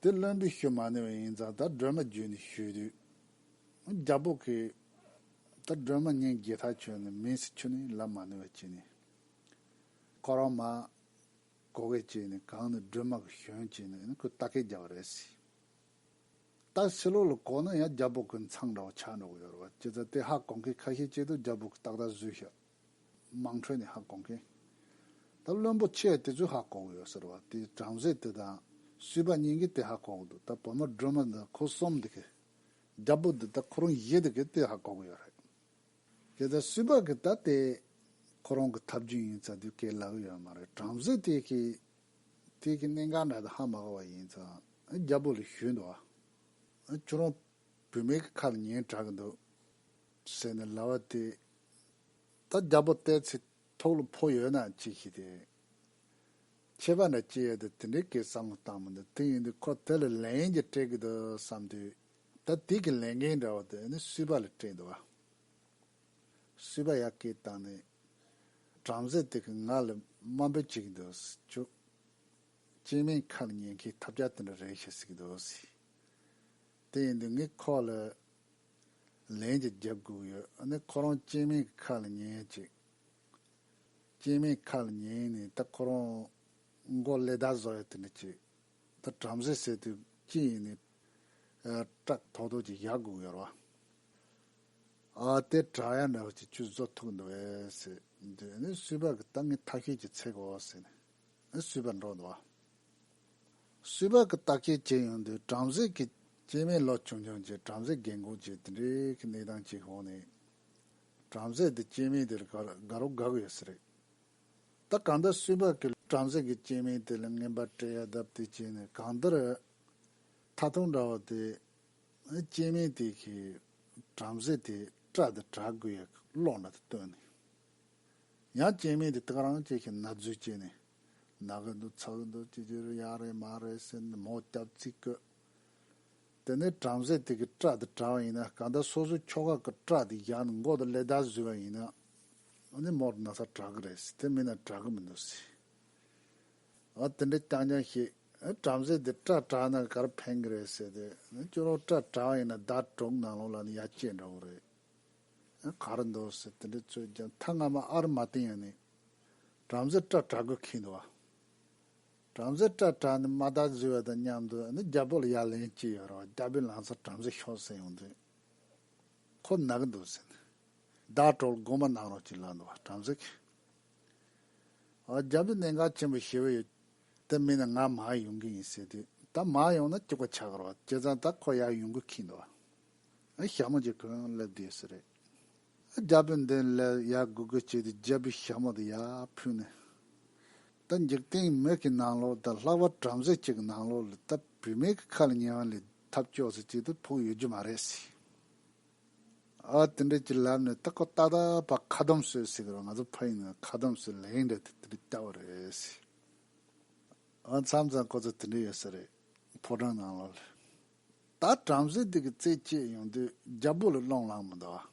དེ་བློན་པོས་ཞུ་མ་ནུས་པ་ཡིན་ཙང་། ད་སྒྲོལ་མ་བརྒྱུད་ནས་ཞུས་དུས། རྒྱལ་པོ་གིས་ད་སྒྲོལ་མ་སྙིང་རྗེ་ཐག་ཆོད་ནས་མིན་ཟེར་ཁྱོན་ནས་ལབ་མ་ནུས་པ་བྱས་ནས། ཁོ་རང་མར་གོ་གེ་བྱས་ནས་གང་ནས་སྒྲོལ་མ་གིས་ཞོན་བྱས་ནས་ཁོས་རྟ་སྐད་བརྒྱབ་པ་རེད་ཟེར། ད་ཕྱི་ལོགས་ལ་གོ་ན་ཡང་རྒྱལ་པོ་གི་མཚང་འདྲ་བོ་ཆགས་འགྲོ་གི་ཡོད་རེད་བ། བྱས་ཙང་དེ་ཧ་གོ་མཁན་ཁ་ཤས་ཅིག་ཏུ་རྒྱལ་པོ་གིས་ཏག་ཏག་བཟོས་ཤག་དམངས་ཁྲོད་ནས་ཧ་གོ་མཁན། ད་བློན་པོ་ཆེ་དེ་ཚོས་ཧ་གོ་གི་ཡོད་ས་རེད་བ། དེ་བྲམ་ཟེ་དེ་དང་སུས་པ་གཉིས་ཀྱིས་དེ་ཧ་གོ་གི་འདུག་ད་བུ་མོ་སྒྲོལ་མ་འདི་ཁོ་གསུམ་འདི་གིས་རྒྱལ་པོ་འདི་ད་ཁོ་རང་བཞི་འདི་གིས་དེ་ཧ་གོ་གི་ཡོད་རེད། དེ་ལྟར་སུས་པ་གིས་ད་དེ་ཁོ་རང་གི་ཐབས་ཇུས་ཡིན་ཙང་དེ་སྐད་ལབ་ཀྱི་ཡོད་མ་རེད། བྲམ་ཟེ་དེ་གིས་ དེ་གི་གནད་འགག་འདྲ་དེ་ཧ་མ་གོ་བ་ཡིན་ཙང་རྒྱལ་པོ་ལ་ཞུས་འདུག་བ། ཁྱོད་རང་བུད་མེད་ཀྱི་ཁ་ལ་ཉན་དྲག་གི་འདུག་ཟེར་ནས་ལབ་པ་དེ། ད་རྒྱལ་པོ་བལྟས་ཚེ་ཐུགས་ལ་ཕོག་ཡོད་ན་ཅི་ཞིག་དེ། ཆད་པ་འདྲ་སྐྱེ་ཡ་དེ་དེ་འདྲའི་སྐད་བསམ་བློ་བཏང་མི་འདུག་དེ་ཡིན་དུས་ཁོ་དེ་ལ་ལན་གྱི་སྤྲད་ཀྱི་འདུག་བསམ་དུས། ད་དེ་གི་ལན་འགན་འདྲ་བ་དེ་ནི་སུས་པ་ལ་སྤྲད་འདུག་བ། སུས་པ་ཡར་སྐད་བཏང་ནས། བྲམ་ཟེ་དེ་གི་ང་ལ་དམའ་འབེབས་བྱེད་ཀྱི་འདུག་ཟེར་ཁྱོད། སྐྱེ་དམན་ཁ་ལ་ཉན་མཁན་ཐབས་ཆག་དེ་འདྲ་རེད་ཤག་ཟེར་གྱི་འདུག་ཟེར། དེ་ཡིན་དུས་ངས་ཁོ་ལ་ལན་ཅིག་རྒྱབ་དགོས་ཀྱི་ཡོད། ཨ་ནི་ཁོ་རང་སྐྱེ་དམན་གྱི་ཁ་ལ་ཉན་ཅིག་སྐྱེ་དམན་ཁ་ལ་ཉན་ནས་ད་ཁོ་རང་མགོ་ཀླད་དར་བཟོ་ཡ་དེ་འདྲ་ཅིག་ད་བྲམ་ཟེ་ཟེར་དུས་ཅི་ཡིན་ནི། ཨ། སྐྲག་ཐོག་ཐོག་ཅིག་བཞག་དགོས་ཡོད་རེད་བ། ཨ། དེ་དྲག་ཡ་འདྲ་བ་ཅིག་ཁྱོད་བཟོ་ཐུབ་འདུག་བས་ཟེར་དུས་ནི་སུས་པ་གི་ད་ངས་ཐབས་ཤེས་ཅིག་འཚོལ་དགོས་ཟེར་ནས་ནི་སུས་པ་འགྲོ་འདུག་བ། སུས་པ་གི་བརྟག་དཔྱད་བྱས་ཡོང་དུས་བྲམ་ཟེ་གི་སྐྱེ་དམན་ལོ་ཆུང་ཆུང་ཅིག་བྲམ་ཟེ་རྒན་གོག་ཅིག་དེ་འདྲའི་གི་གནས་སྟངས་ཅིག་འོང་ནས། བྲམ་ཟེ་དེ་སྐྱེ་དམན་དེ་ལ་དགའ་དགའ་རོགས་དགའ་གི་ཡོད་ས་རེད། ད་གང་ལྟར་སུས་པ་གི་བྲམ་ཟེ་གི་སྐྱེ་དམན་དེ་ལ་རྔན་པ་སྤྲད་ཡ་བརྡབ་དེ་བྱས་ནས་གང་ལྟར། ད་དུང་འདྲ་བ་དེ། སྐྱེ་དམན་དེ་གིས་བྲམ་ཟེ་དེ་སྐྲ་དེ་དྲག་དགོས་ཡ་གི་བློ་འདྲ་དེ་བཏོན་ནས། ཡང་སྐྱེ་དམན་དེ་ད་ག་རང་ཅིག་གི་ན་ཟུག་བྱས་ནས། ན་གི་འདུག་ཚ་གི་འདུག་ཅི་ཅི་རེད་ཡག་རེད་མ་རེད་ཟེར་ནས་མོ་སྐྱབས་ཚིག་བཀོད། དེ་ནས་བྲམ་ཟེ་དེ་གི་སྐྲ་དེ་དྲག་པ་ཡིན་ན་གང་ལྟར་སོ་སོའི་ཁྱོ་ག་གི་སྐྲ་དེ་བཞག་ནས་མགོ་དེ་ཀླད་དར་བཟོས་པ་ཡིན་ན། ཨ་ནི་མོར་ན་ཚ་དྲག་གི་རེད་ཟེར་དེ་མིན་ན་དྲག་གི་མི་འདུག་ཟེར། ཨ། དེ་འདྲ་རྐྱང་རྐྱང་བཤད། ཨ། བྲམ་ཟེ་དེ་སྐྲ་དྲག་ན་ག་རེ་ཕན་གི་རེད་ཟེར་ཏེ། ཨ། ཁྱོད་རང་སྐྲ་དྲག་པ་ཡིན་ན་ཟླ་དྲུག་ནང་ལོགས་ལ་ནི་ཡར་སྐྱེ་འགྲོ་གི་རེད། ཨ། ག་རེ་འདུག་ཟེར་དེ་འདྲ་ཚོད་ཀྱང་ཐ་སྔ་མ་ཨར་མ་བསྟན་ཡང་ནི། བྲམ་ཟེ་སྐྲ་དྲག་དགོས་ཁེལ་འདུག་བ། བྲམ་ཟེ་སྐྲ་དྲག་ནི་མ་དར་བཟོས་པ་དང་མཉམ་དུ་ནི་རྒྱལ་པོ་ལ་ཡར་ལན་སྐྱེས་ཡོད་རེད་བ། རྒྱལ་པོའི་ལང་ཚོ་བྲམ་ཟེ་ཤོག་ཟེར་ཡོང་དུས། ཁོ་ན་གི་འདུག་ཟེར་ནས། ཟླ་དྲུག་སྒོམ་པ་གནང་རོགས་ཅིག་ལབ་འདུག་བ་བྲམ་ཟེ་གིས། ཨ། རྒྱལ་པོས་གནད་འགག་ཆེན་པོ་ཞེ་པོ་ཡོད། དེ་མིན་ན་ང་མར་ཡོང་གི་ཡིན་ཟེར་དུས་ད་མར་ཡོང་ན་སྐྱུག་པ་ཆགས་ཀྱི་རེད་བ། བྱས་ཙང་ད་ཁོ་ཡར་ཡོང་དགོས་ཁེལ་འདུག་བ། ཨ། ཞྭ་མོ་ཅིག་གོན་སླེབས་བསྡད་ས་རེད། ཨ། རྒྱལ་པོའི་མདུན་ལ་ཡར་སྒུག་སྒུག་བྱས་ཏེ་རྒྱལ་པོའི་ཞྭ་མོ་དེ་ཡར་ཕུད་ནས། ད་འཇིག་རྟེན་མི་གི་ནང་ལོགས་ད་ལྷག་པར་བྲམ་ཟེ་གཅིག་གི་ནང་ལོགས་ལ་ད་བུད་མེད་ཀྱི་ཁ་ལ་ཉན་པ་ལས་ཐབས་སྐྱོ་ས་ཅིག་ད་ཕུག་ཡོད་རྒྱུ་མ་རེད་ཟེར། ཨ། དེ་འདྲ་ཅིག་ལབ་ནས་ད་ཁོ་ཏག་ཏག་ཕར་ཁ་སྡོམ་བཟོས་ཟེར་གི་རེད། ང་ཚོ་ཕ་ཡུལ་ནང་ཁ་སྡོམ་བཟོས་ལན་འདྲ་དེ་དེ་འདྲ་བསྐྱལ་བ་རེད་ཟེར། ཨ། མཚམས་མཚམས་ཁོ་ཚོ་དེ་འདྲ་ཡོད་ས་རེད། ཕོ་བྲང་ནང་ལོགས་ལ། ད་བྲམ་ཟེ་འདི་གི་རྩེ་བཅད་ཡོང་དུས་རྒྱལ་པོ་ལ་རླུང་ལངས་མི་འདུག་ཨ།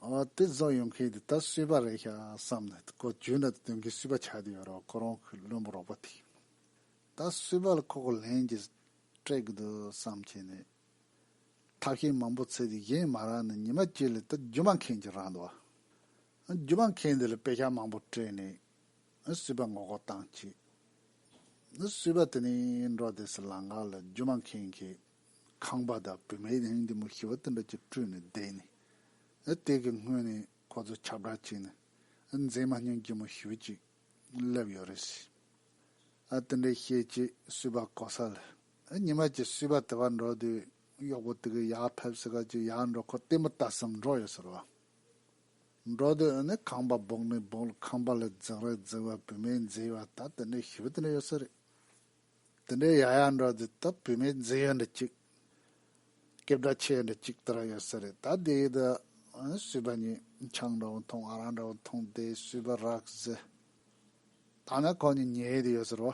ཨ། དེ་བཟོ་ཡོང་མཁན་དེ་ད་སུས་པ་རེད་ཤག་བསམ་ནས་ཁོ་རྒྱུས་ན་དེ་དོན་གྱི་སུས་པ་ཆགས་བསྡད་ཡོད་རེད། ཁོ་རང་གི་བློན་པོ་རོགས་པ་དེ། ད་སུས་པ་ལ་ཁོ་གི་ལན་གྱི་སྤྲད་གི་འདུག་བསམ་བྱས་ནས། ཐབས་ཤེས་མང་པོ་འཚོལ་ཏེ་གཞན་མ་རག་ནས་ཉི་མ་གཅིག་ལ་ད་སྒྱུ་མ་མཁན་ཅིག་རག་འདུག་བ། སྒྱུ་མ་མཁན་དེ་ལ་པེ་ཤག་མང་པོ་སྤྲད་ནས་སུས་པ་ངོ་རྒོལ་བཏང་བྱས། སུས་པ་དེ་ནས་འགྲོ་བསྡད་སའི་ལམ་ཁ་ལ་སྒྱུ་མ་མཁན་གྱི་ཁང་པ་དང་བུད་མེད་ཧིང་འདི་མོ་ཞི་བ་དེ་འདྲ་ཅིག་སྤྲུལ་ནས་བསྡད་ནས། དེ་གི་སྔོན་ནས་ཁོ་ཚོ་ཁྱབ་བསྒྲགས་བྱས་ནས་མཛེས་མ་སྙིང་རྗེ་མོ་ཞི་བ་ཅིག་སླེབས་ཡོད་རེད་ཟེར། ཨ། དེ་འདྲའི་བཤད་ཅིག་སུས་པ་གོ་ས་ལ། ཨ། ཉི་མ་གཅིག་སུས་པ་དེ་བར་འགྲོ་དུས་གཡོག་པོ་དེ་གིས་ཡར་ཕེབས་ཟེར་ག་ཅིག་ཡར་འགྲོ་ཁོ་ལྟད་མོ་ལྟ་བསམ་འགྲོ་ཡོད་ཟེར་བ། འགྲོ་དུས་ཨ་ནི་ཁང་པ་སྦུག་ནས་སྦུག་ལ་ཁང་པ་ལ་འཛེག་རེ་འཛེག་པ་བུད་མེད་འཛེག་པ་ད་དེ་འདྲའི་ཞི་བ་དེ་འདྲ་ཡོད་ས་རེད། དེ་འདྲའི་ཡར་ཡར་འགྲོ་དུས་ད་བུད་མེད་འཛེག་ཡ་འདྲ་ཅིག་སྐད་གྲགས་ཆེ་འདྲ་གཅིག་ལྟར་ཡོད་ས་རེད། ད་དེ་ཡི་ད་སུས་པ་གཉིས་ཆང་འདྲ་བོ་འཐུང་ཨ་རག་འདྲ་བོ་འཐུང་དེ་སུས་པ་རག་ཟེ། ད་ནི་ཁོ་གཉིས་ཉལ་དེ་ཡོད་ཟེར་བ།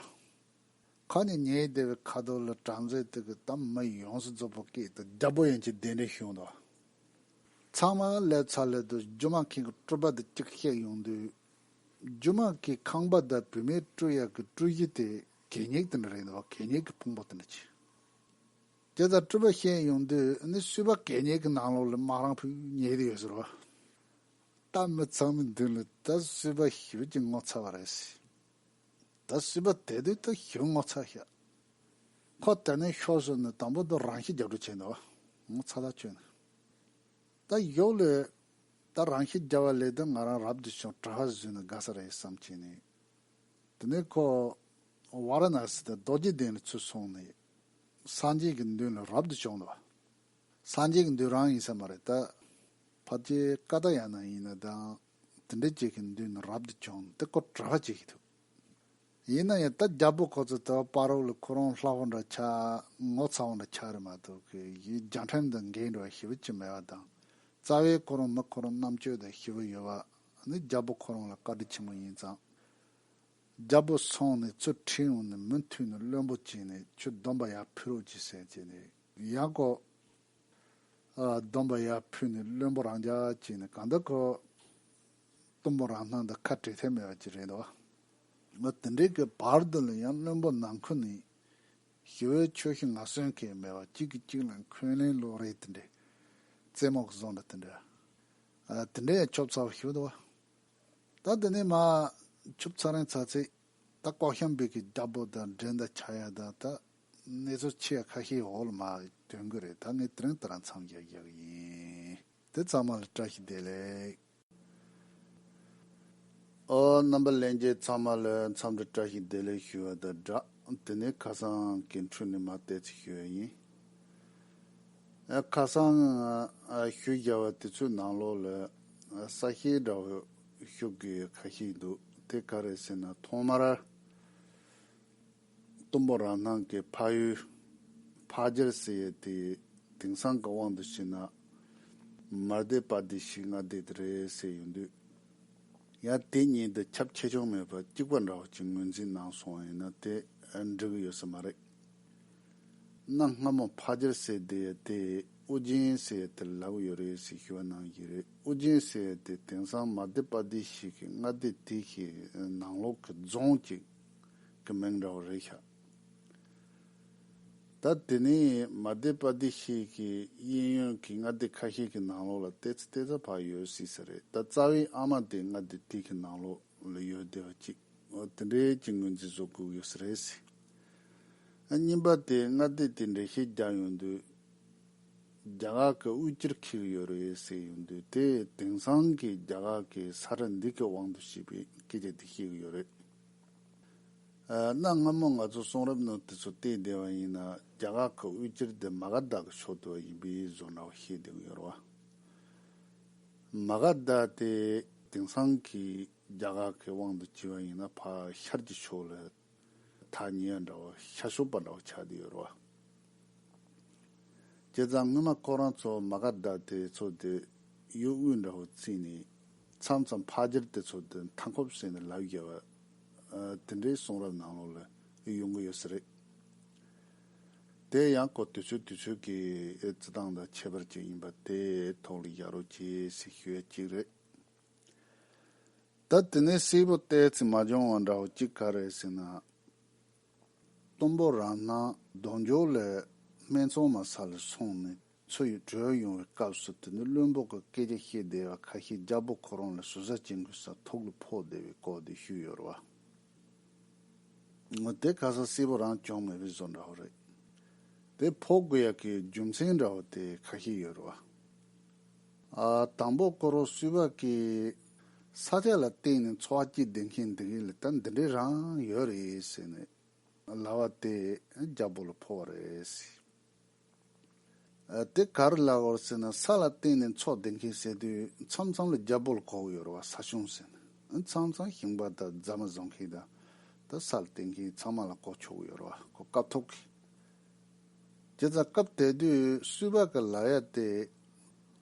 ཁོ་གཉིས་ཉལ་དེ་བའི་ཁ་ཐོག་ལ་བྲམ་ཟེ་དེ་གི་ད་མི་ཡོངས་སུ་རྫོགས་པ་སྐད་དུ་རྒྱལ་པོ་ཡན་ཆད་གདན་འདྲེན་ཞུས་འདུག་ཚང་མ་སླེབས་ཚར་སླེབས་དུས་སྒྱུ་མ་མཁན་གྱི་སྤྲུལ་པ་དེ་གཅིག་བཤད་ཡོང་དུས། སྒྱུ་མ་མཁན་ཁང་པ་དང་བུད་མེད་སྤྲུལ་ཡག་གི་སྤྲུལ་གཞི་དེ་གད་སྙིགས་དེ་འདྲ་རེད་འདུག་གད་སྙིགས་ཀྱི་ཕུང་པོ་དེ་འདྲ་ཅིག་དེ་ལྟར་སྤྲུལ་པ་བཤད་ཡོང་དུས་ནི་སུས་པ་གད་སྙིགས་ཀྱི་ནང་ལོགས་ལ་མ་རང་ཕུད་ཉལ་དེ་ཡོད་ཟེར་བ། ད་མི་ཚང་མའི་མདུན་ལ་ད་སུས་པ་ཞེ་པོ་ཅིག་ངོ་ཚ་བ་རེད་ཟེར། ད་སུས་པ་དེ་དུས་ད་ཞེ་པོ་ངོ་ཚ་ཤག་ཁོ་དེ་ནས་ཤོར་སོང་ནས་དང་པོ་ད་རང་ཤི་རྒྱག་འགྲོ་བྱས་འདུག་ངོ་ཚ་ཐག་ཆོད་ནས། ད་གཞུག་ལ་ད་རང་ཤི་རྒྱག་པ་ལས་ད་ང་རང་རབ་ཏུ་བྱུང་གྲྭ་པ་བཟོས་ན་དགའ་ས་རེད་བསམ་བྱས་ནས། དེ་ནས་ཁོ་ཝཱ་ར་ཎ་སི་དང་རྡོ་རྗེ་གདན་ལ་ཚུར་སོང་ནས་སངས་རྒྱས་ཀྱི་མདུན་ལ་རབ་ཏུ་བྱུང་ལ། སངས་རྒྱས་ཀྱི་མདུན་རང་ཡིན་ས་མ་རེད་ད། ཕལ་ཆེར་ཀ་ཏ་ཡ་ན་ཡིན་ན་དང་དེ་འདྲ་ཅིག་གི་མདུན་ལ་རབ་ཏུ་བྱུང་དེ་ཁོ་གྲྭ་པ་ཅིག་གི་ཐུག་ཡིན་ན་ཡང་ད་རྒྱལ་པོ་ཁོ་ཚོ་ད་བར་རོ་ལ་ཁོ་རང་ལྷག་པ་འདྲ་ཆགས། ངོ་ཚ་བ་འདྲ་ཆགས་རེད་མ་གཏོགས་གི་ཡི་རྒྱལ་ཕྲན་དང་འགལ་འགྲོ་ཞེ་པོ་ཅིག་མེད་པ་དང་། རྩ་བའི་ཁོ་རང་མི་ཁོ་རང་རྣམ་དཔྱོད་དང་ཞེ་པོ་ཡོད་པ་ནི་རྒྱལ་པོ་ཁོ་རང་ལ་བཀའ་དྲིན་ཆེན་པོ་ཡིན་ཙང་། རྒྱལ་པོ་སོང་ནས་ཚུར་ཁྲིད་ཡོང་ནས་མུ་མཐུད་ནས་བློན་པོ་བྱས་ནས་ཁྱོད་སྡོམ་པ་ཡར་ཕུལ་རོགས་གྱིས་ཟེར་བྱས་ནས་ཡང་ཁོ། ཨ། སྡོམ་པ་ཡར་ཕུལ་ནས་བློན་པོ་རང་འཇགས་བྱས་ནས་གང་ལྟར་ཁོ། གཏུམ་པོ་རང་སྣང་དང་ཁ་བྲལ་ཐབས་མེད་པ་ཅིག་རེད་འདུག་བ། དེ་འདྲའི་གི་བར་དུ་ལ་ཡང་བློན་པོ་ནང་ཁུལ་ནས་ཞི་བའི་ཆོས་ཤིག་ངར་སོན་མཁན་མེད་པ། གཅིག་གིས་གཅིག་ལ་འཁོན་ལན་སློག་རེས་དེ་འདྲའི་རྩེད་མོ་གི་བཟོ་འདྲ་དེ་འདྲ། ཨ། དེ་འདྲའི་ཡང་ཆོབ་ཚ་བ་ཞིག་འདུག་བ། ད་དེ་ནས་མར་ཆུབ་ཚ་རིང་ཚ་ཚེ། ད་ཀོ་ཤམ་བི་གི་རྒྱལ་པོ་དང་འགྲན་ཟླ་ཆགས་ཡ་དང་ད་གནས་ཚུལ་ཆེ་ཁ་ཤས་འོག་ལ་མར་ཐོན་གི་རེད། ད་ངས་དེ་རིང་ད་རང་མཚམས་བཞག་རྒྱག་གི་ཡིན། དེ་ཚང་མ་ལ་བཀྲ་ཤིས་བདེ་ལེགས། ཨོ། རྣམ་པ་ལྷན་རྒྱས་ཚང་མ་ལ་འཚམས་འདྲི་བཀྲ་ཤིས་བདེ་ལེགས་ཞུ་བ་དང་སྦྲགས། དེ་ནས་ཁ་སང་གི་འཕྲོས་ནས་མར་བལྟས་ཚེ་ཞུ་བ་ཡིན། ཨ། ཁ་སང་ཨ་ཞུས་བཞག་པ་དེ་ཚོའི་ནང་ལོགས་ལ་ཨ་གསལ་བཤད་འདྲ་བོ་ཞུ་དགོས་ཁ་ཤས་འདུག་དེ་ག་རེ་ཟེར་ན། ཐོག་མར་གཏུམ་པོ་རང་སྣང་གི་ཕ་ཡུལ་ཕ་རྒྱལ་ཟེར་ཡས་དེ་དེང་སང་གི་དབང་དུ་བྱས་ན་མར་སྡེ་པ་སྡེ་བཞིའི་མངའ་སྡེ་དེ་རེད་ཟེར་ཡོང་དུས། ཡང་དེ་གཉིས་དེ་ཁྱབ་ཆེ་ཆུང་མེད་པར་གཅིག་པ་འདྲ་བོ་ཅིག་ངོས་འཛིན་གནང་སོང་བ་ཡིན་ན་དེ་འགྲིག་གི་ཡོད་ས་མ་རེད། གནའ་སྔ་མོ་ཕ་རྒྱལ་ཟེར་དེ་དེ་ཨོ་རྒྱན་ཟེར་དེ་ལབ་ཡོད་རེད་ཟེར་ཞུ་བ་གནང་གི་རེད། ཨོ་རྒྱན་ཟེར་དེ་དེང་སང་མར་སྡེ་པ་སྡེ་བཞི་གི་མངའ་སྡེ་དེ་གི་ནང་ལོགས་ཀྱི་རྫོང་གཅིག་གི་མིང་འདྲ་བོ་རེད་ཤག་ད་དེ་ནས་མར་སྡེ་པ་སྡེ་བཞི་གི་གཡས་གཡོན་གྱི་མངའ་སྡེ་ཁ་ཤས་ཀྱི་ནང་ལོགས་ལ་ཏོག་ཙམ་ཏོག་ཙམ་ཕར་ཡོད་སྲིད་ས་རེད། ད་རྩ་བའི་ཨ་མ་དེ་མངའ་སྡེ་དེ་གི་ནང་ལོགས་ལ་ཡོད་བསྡད་པ་ཅིག་འོ། དེ་འདྲའི་ཅིག་ངོས་འཛིན་བཟོ་དགོས་ཡོད་ས་རེད་ཟེར། ཨ། གཉིས་པ་དེ་མངའ་སྡེ་དེ་འགྲེལ་བཤད་རྒྱག་ཡོང་དུས། རྒྱ་གར་གྱི་དབུས་སྐྱོར་འཁེལ་གྱི་ཡོད་རེད་ཟེར་ཡོང་དུས། དེ་དེང་སང་གི་རྒྱ་གར་གྱི་ས་ཁྲ་འདི་གི་དབང་དུ་བྱས་པའི་སྐད་ཆ་དེ་བཤད་ཀྱི་ཡོད་རེད། ཨ། གནའ་སྔ་མོ་ང་ཚོ་གསུང་རབ་ནང་དེ་ཚོ་བལྟས་བསྡད་པ་ཡིན་ན། རྒྱ་གར་གྱི་དབུས་སྐྱོར་དེ་མ་ག་དྷ་གི་ཕྱོགས་དུ་ཡིན་པའི་བཟོ་འདྲ་བ་བཤད་བསྡད་ཀྱི་ཡོད་རེད་བ། མ་ག་དྷ་དེ་དེང་སང་གི་རྒྱ་གར་གྱི་དབང་དུ་བྱས་པ་ཡིན་ན་ཕར་ཤར་གྱི་ཕྱོགས་ལ་ཐག་ཉེ་བ་འདྲ་བོ། ཤར་ཕྱོགས་པ་འདྲ་བོ་ཆགས་བསྡད་ཡོད་རེད་བ། བྱས་ཙང་སྔོན་མ་ཁོ་རང་ཚོ་མ་ག་དྷ་དེ་ཚོ་དེ་གཡོ་དབུས་འདྲ་བོ་བརྩིས་ནས་མཚམས་མཚམས་ཕ་རྒྱལ་དེ་ཚོ་དེ་མཐའ་འཁོབ་ཟེར་ནས་ལབ་བཞག་པ། ཨ། དེ་འདྲའི་གསུང་རབ་ནང་ལོགས་ལ་ཡོང་གི་ཡོད་ས་རེད། དེ་ཡང་ཁོ་དུས་ཚོད་དུས་ཚོད་ཀྱི་རྩི་སྟངས་དང་ཁྱད་པར་ཅིག་ཡིན་པ་དེ་ཐོག་ལ་བཞག་རོགས་གྱིས་ཟེར་ཞུ་ཡ་གཅིག་རེད། ད་དེ་ནས་གསལ་པོ་ཏོག་ཙམ་མ་བྱུང་བ་འདྲ་བོ་གཅིག་ག་རེ་ཟེར་ན། གཏུམ་པོ་རང་སྣང་རྡོ་འཇོག་ལ་སྨད་འཚོང་མ་ས་ལ་སོང་ནས་ཚུར་བྲོས་ཡོང་བའི་སྐབས་སུ། དེ་ནས་བློན་པོ་གི་སྐད་ཆ་བཤད་བསྡད་པ་ཁ་ཤས་རྒྱལ་པོ་ཁོ་རང་ལ་ཟུར་ཟ་བྱེད་དགོས་ས་ཐུགས་ལ་ཕོག་བསྡད་པའི་སྐོར་དེ་ཞུས་ཡོད་རེད་བ། འོ། དེ་ཁ་སང་གསལ་པོ་རང་བྱུང་མེད་པའི་བཟོ་འདྲ་བོ་རེད། དེ་ཕོག་དགོས་ཡག་གི་རྒྱུ་མཚན་འདྲ་བོ་དེ་ཁ་ཤས་ཡོད་རེད་བ། ཨ། དང་པོ་ཁོ་རང་སུས་པ་གི་ས་ཆ་ལ་བརྟེན་ནས་འཚོ་བ་སྐྱེལ་བསྡད་མཁན་འདི་གི་ལ་ད་འདི་འདྲའི་རང་ཡོད་རེད་ཟེར་ནས་ལབ་པ་དེ་རྒྱལ་པོ་ལ་ཕོག་པ་རེད་ཟེར། ཨ། དེ་ག་རེ་ལབ་པ་རེད་ཟེར་ན། ས་ལ་བརྟེན་ནས་འཚོ་བསྡད་མཁན་ཟེར་དུས་མཚམས་མཚམས་ལ་རྒྱལ་པོ་ལ་གོ་གི་ཡོད་རེད་བ། ས་སྐྱོང་ཟེར་ནས། མཚམས་མཚམས་ཞིང་པ་དང་རྫ་མ་བཟོ་མཁན་དང་ད་ས་ལ་བརྟེན་མཁན་ཚང་མ་ལ་གོ་ཆོག་གི་ཡོད་རེད་བ། ཁོ་སྐབས་ཐོབ་གི། བྱས་ཙང་སྐབས་དེ་དུས་སུས་པ་གི་ལབ་ཡ་དེ།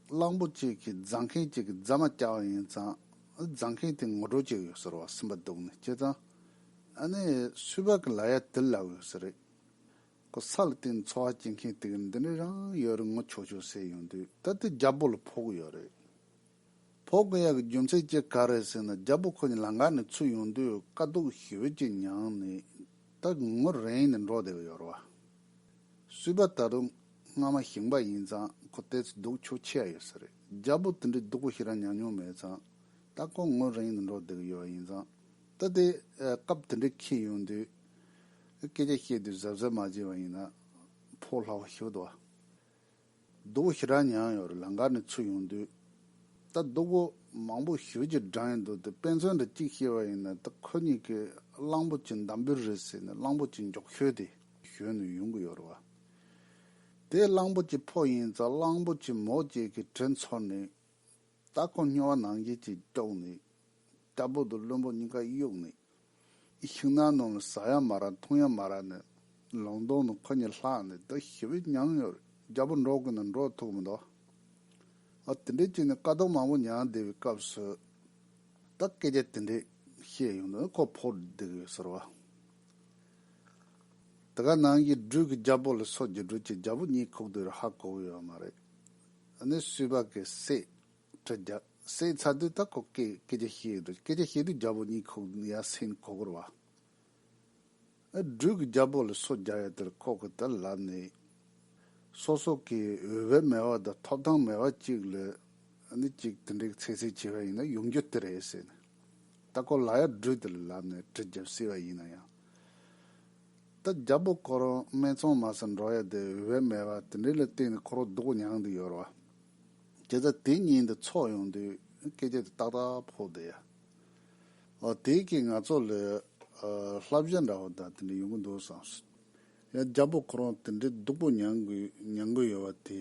གླང་པོ་ཆེ་གི་རྫ་མཁན་གཅིག་གིས་རྫ་མ་བཀྱགས་པ་ཡིན་ཙང་། རྫ་མཁན་དེ་ངོ་སྤྲོད་བྱེད་ཀྱི་ཡོད་ས་རེད་བ། སེམས་པ་སྡུག་ནས། བྱས་ཙང་ཨ་ནི་སུས་པ་གི་ལབ་ཡ་དེ་ལབ་ཡོད་ས་རེད། ཁོ་ས་ལ་བརྟེན་འཚོ་བ་སྐྱེལ་མཁན་དེ་གི་འདི་འདྲ་རང་ཡོད་རེད། ངོ་ཆོག་ཆོག་ཟེར་ཡོང་དུས་ད་དེ་རྒྱལ་པོ་ལ་ཕོག་གི་ཡོད་རེད། ཕོག་གི་ཡག་གི་རྒྱུ་མཚན་གཅིག་ག་རེ་ཟེར་ན། རྒྱལ་པོ་ཁོ་གཉིས་ལམ་ཁ་ནས་ཚུར་ཡོང་དུས་དཀའ་སྡུག་ཞེ་པོ་ཅིག་མྱངས་ནས་ད་ངུ་རིང་ནས་འགྲོ་བསྡད་ཀྱི་ཡོད་རེད་བ། སུས་པ་ད་རུང་སྔ་མ་ཞིང་པ་ཡིན་ཙང་ཁོ་ཏོག་ཙམ་སྡུག་ཕྱོགས་ཆེ་ཡ་ཡོད་ས་རེད། རྒྱལ་པོ་དེ་འདྲའི་སྡུག་པོ་ཞེ་དྲག་མྱངས་མྱོང་མེད་ཙང་ད་ཁོ་ངུ་རིང་ནས་འགྲོ་བསྡད་ཀྱི་ཡོད་པ་ཡིན་ཙང་། ད་དེ་སྐབས་དེ་འདྲའི་འཁེལ་ཡོང་དུས་སྐད་ཆ་བཤད་དུས་གཟབ་གཟབ་མ་བྱས་པ་ཡིན་ན་ཕོག་སླ་བོ་ཞེ་པོ་འདུག་བ། སྡུག་པོ་ཞེ་དྲག་མྱངས་ཡོད་རེད། ལམ་ཁ་ནས་ཚུར་ཡོང་དུས། ད་སྡུག་པོ་མང་པོ་ཞེ་པོ་ཅིག་འགྲངས་ཡོད་འདུག་དེ་དཔེ་མཚོན་འདྲ་གཅིག་བཤད་པ་ཡིན་ན། ད་ཁོ་གཉིས་ཀྱིས་གླང་པོ་ཆེ་འདམ་བུ་རི་ཟེར་ནས་གླང་པོ་ཆེ་མགྱོགས་ཤོས་དེ་ཞོན་ནས་ཡོང་གི་ཡོད་རེད་བ། དེ་གླང་པོ་ཆེ་ཕོ་ཡིན་ཙང་གླང་པོ་ཆེ་མོ་གཅིག་གིས་གྲི་འཚོལ་ནས། ད་ཁོ་སྨྱོ་བ་ནང་བཞིན་གྱིས་དཀྲོགས་ནས། རྒྱལ་པོ་དང་བློན་པོ་གཉིས་ཀ་གཡུགས་ནས། ཤིང་ནགས་ནང་ལ་ཟ་ཡ་མ་རག་འཐུང་ཡ་མ་རག་ནས་ལུང་སྟོང་ནས་ཁོ་གཉིས་ལྷག་ནས་ད་ཞེ་པོ་མྱངས་ཡོད་རེད། རྒྱལ་པོ་འགྲོ་དགོས་ན་འགྲོ་ཐུབ་མི་འདུག་ཨ་དེ་འདྲའི་བྱས་ནས་དཀའ་སྡུག་མང་པོ་མྱངས་བསྡད་པའི་སྐབས་སུ་ད་སྐད་ཆ་དེ་འདྲས་བཤད་ཡོང་དུས་ཁོ་ཕོག་བསྡད་ཀྱི་ཡོད་ཟེར་བ། དེ་ག་ནང་གི་སྦྲུལ་གྱི་རྒྱལ་པོ་ལ་སོགས་ཀྱི་སྦྲུལ་གྱི་རྒྱལ་པོ་གཉིད་ཁུག་དུས་ཧ་གོ་གི་ཡོད་མ་རེད། ཨ་ནི་སུས་པ་གི་སྲས་གྲི་རྒྱབ་སྲས་ཚར་དུས་ད་ཁོ་སྐད་སྐད་ཆ་བཤད་ཀྱི་འདུག་སྐད་ཆ་བཤད་དུས་རྒྱལ་པོ་གཉིད་ཁུག་ཡ་སེམས་གོ་གི་རེད་བ། ཨ་སྦྲུལ་གྱི་རྒྱལ་པོ་ལ་སོ་རྒྱག་ཡ་དེར་ཁོ་གི་ད་ལབ་ནས། སོ་སོ་གི་འོས་འབབ་མེད་པ་དང་ཐོབ་ཐང་མེད་པ་གཅིག་ལ་ཨ་ནི་གཅིག་དེ་འདྲའི་ཚད་ཚད་བྱས་པ་ཡིན་ན་ཡོང་རྒྱུ་དེ་རེད་ཟེར་ནས། ད་ཁོ་ལབ་ཡ་སྦྲུལ་དེ་ལ་ལབ་ནས་གྲི་རྒྱབ་སྲིད་པ་ཡིན་ན་ཡང་། ད་རྒྱལ་པོ་ཁོ་རང་སྨད་འཚོང་མ་སར་འགྲོ་ཡ་དེ་འོས་འབབ་མེད་པ་དེ་འདྲའི་ལ་བརྟེན་ནས་ཁོ་རང་སྡུག་པོ་མྱངས་བསྡད་ཡོད་རེད་བ། བྱས་ཙང་དེ་ཉིན་དེ་ཚོགས་ཡོང་དུས་སྐད་ཆ་དེ་ཏག་ཏག་ཕོག་བསྡད་ཡ། ཨོ་དེ་གིས་ང་ཚོ་ལ་ཨ་བསླབ་བྱ་འདྲ་བོ་དང་དེ་འདྲ་ཡོང་གི་འདུག་བསམ་སོང་། ཡང་རྒྱལ་པོ་ཁོ་རང་དེ་འདྲའི་སྡུག་པོ་མྱངས་དགོས་མྱངས་དགོས་ཡོད་པ་དེ་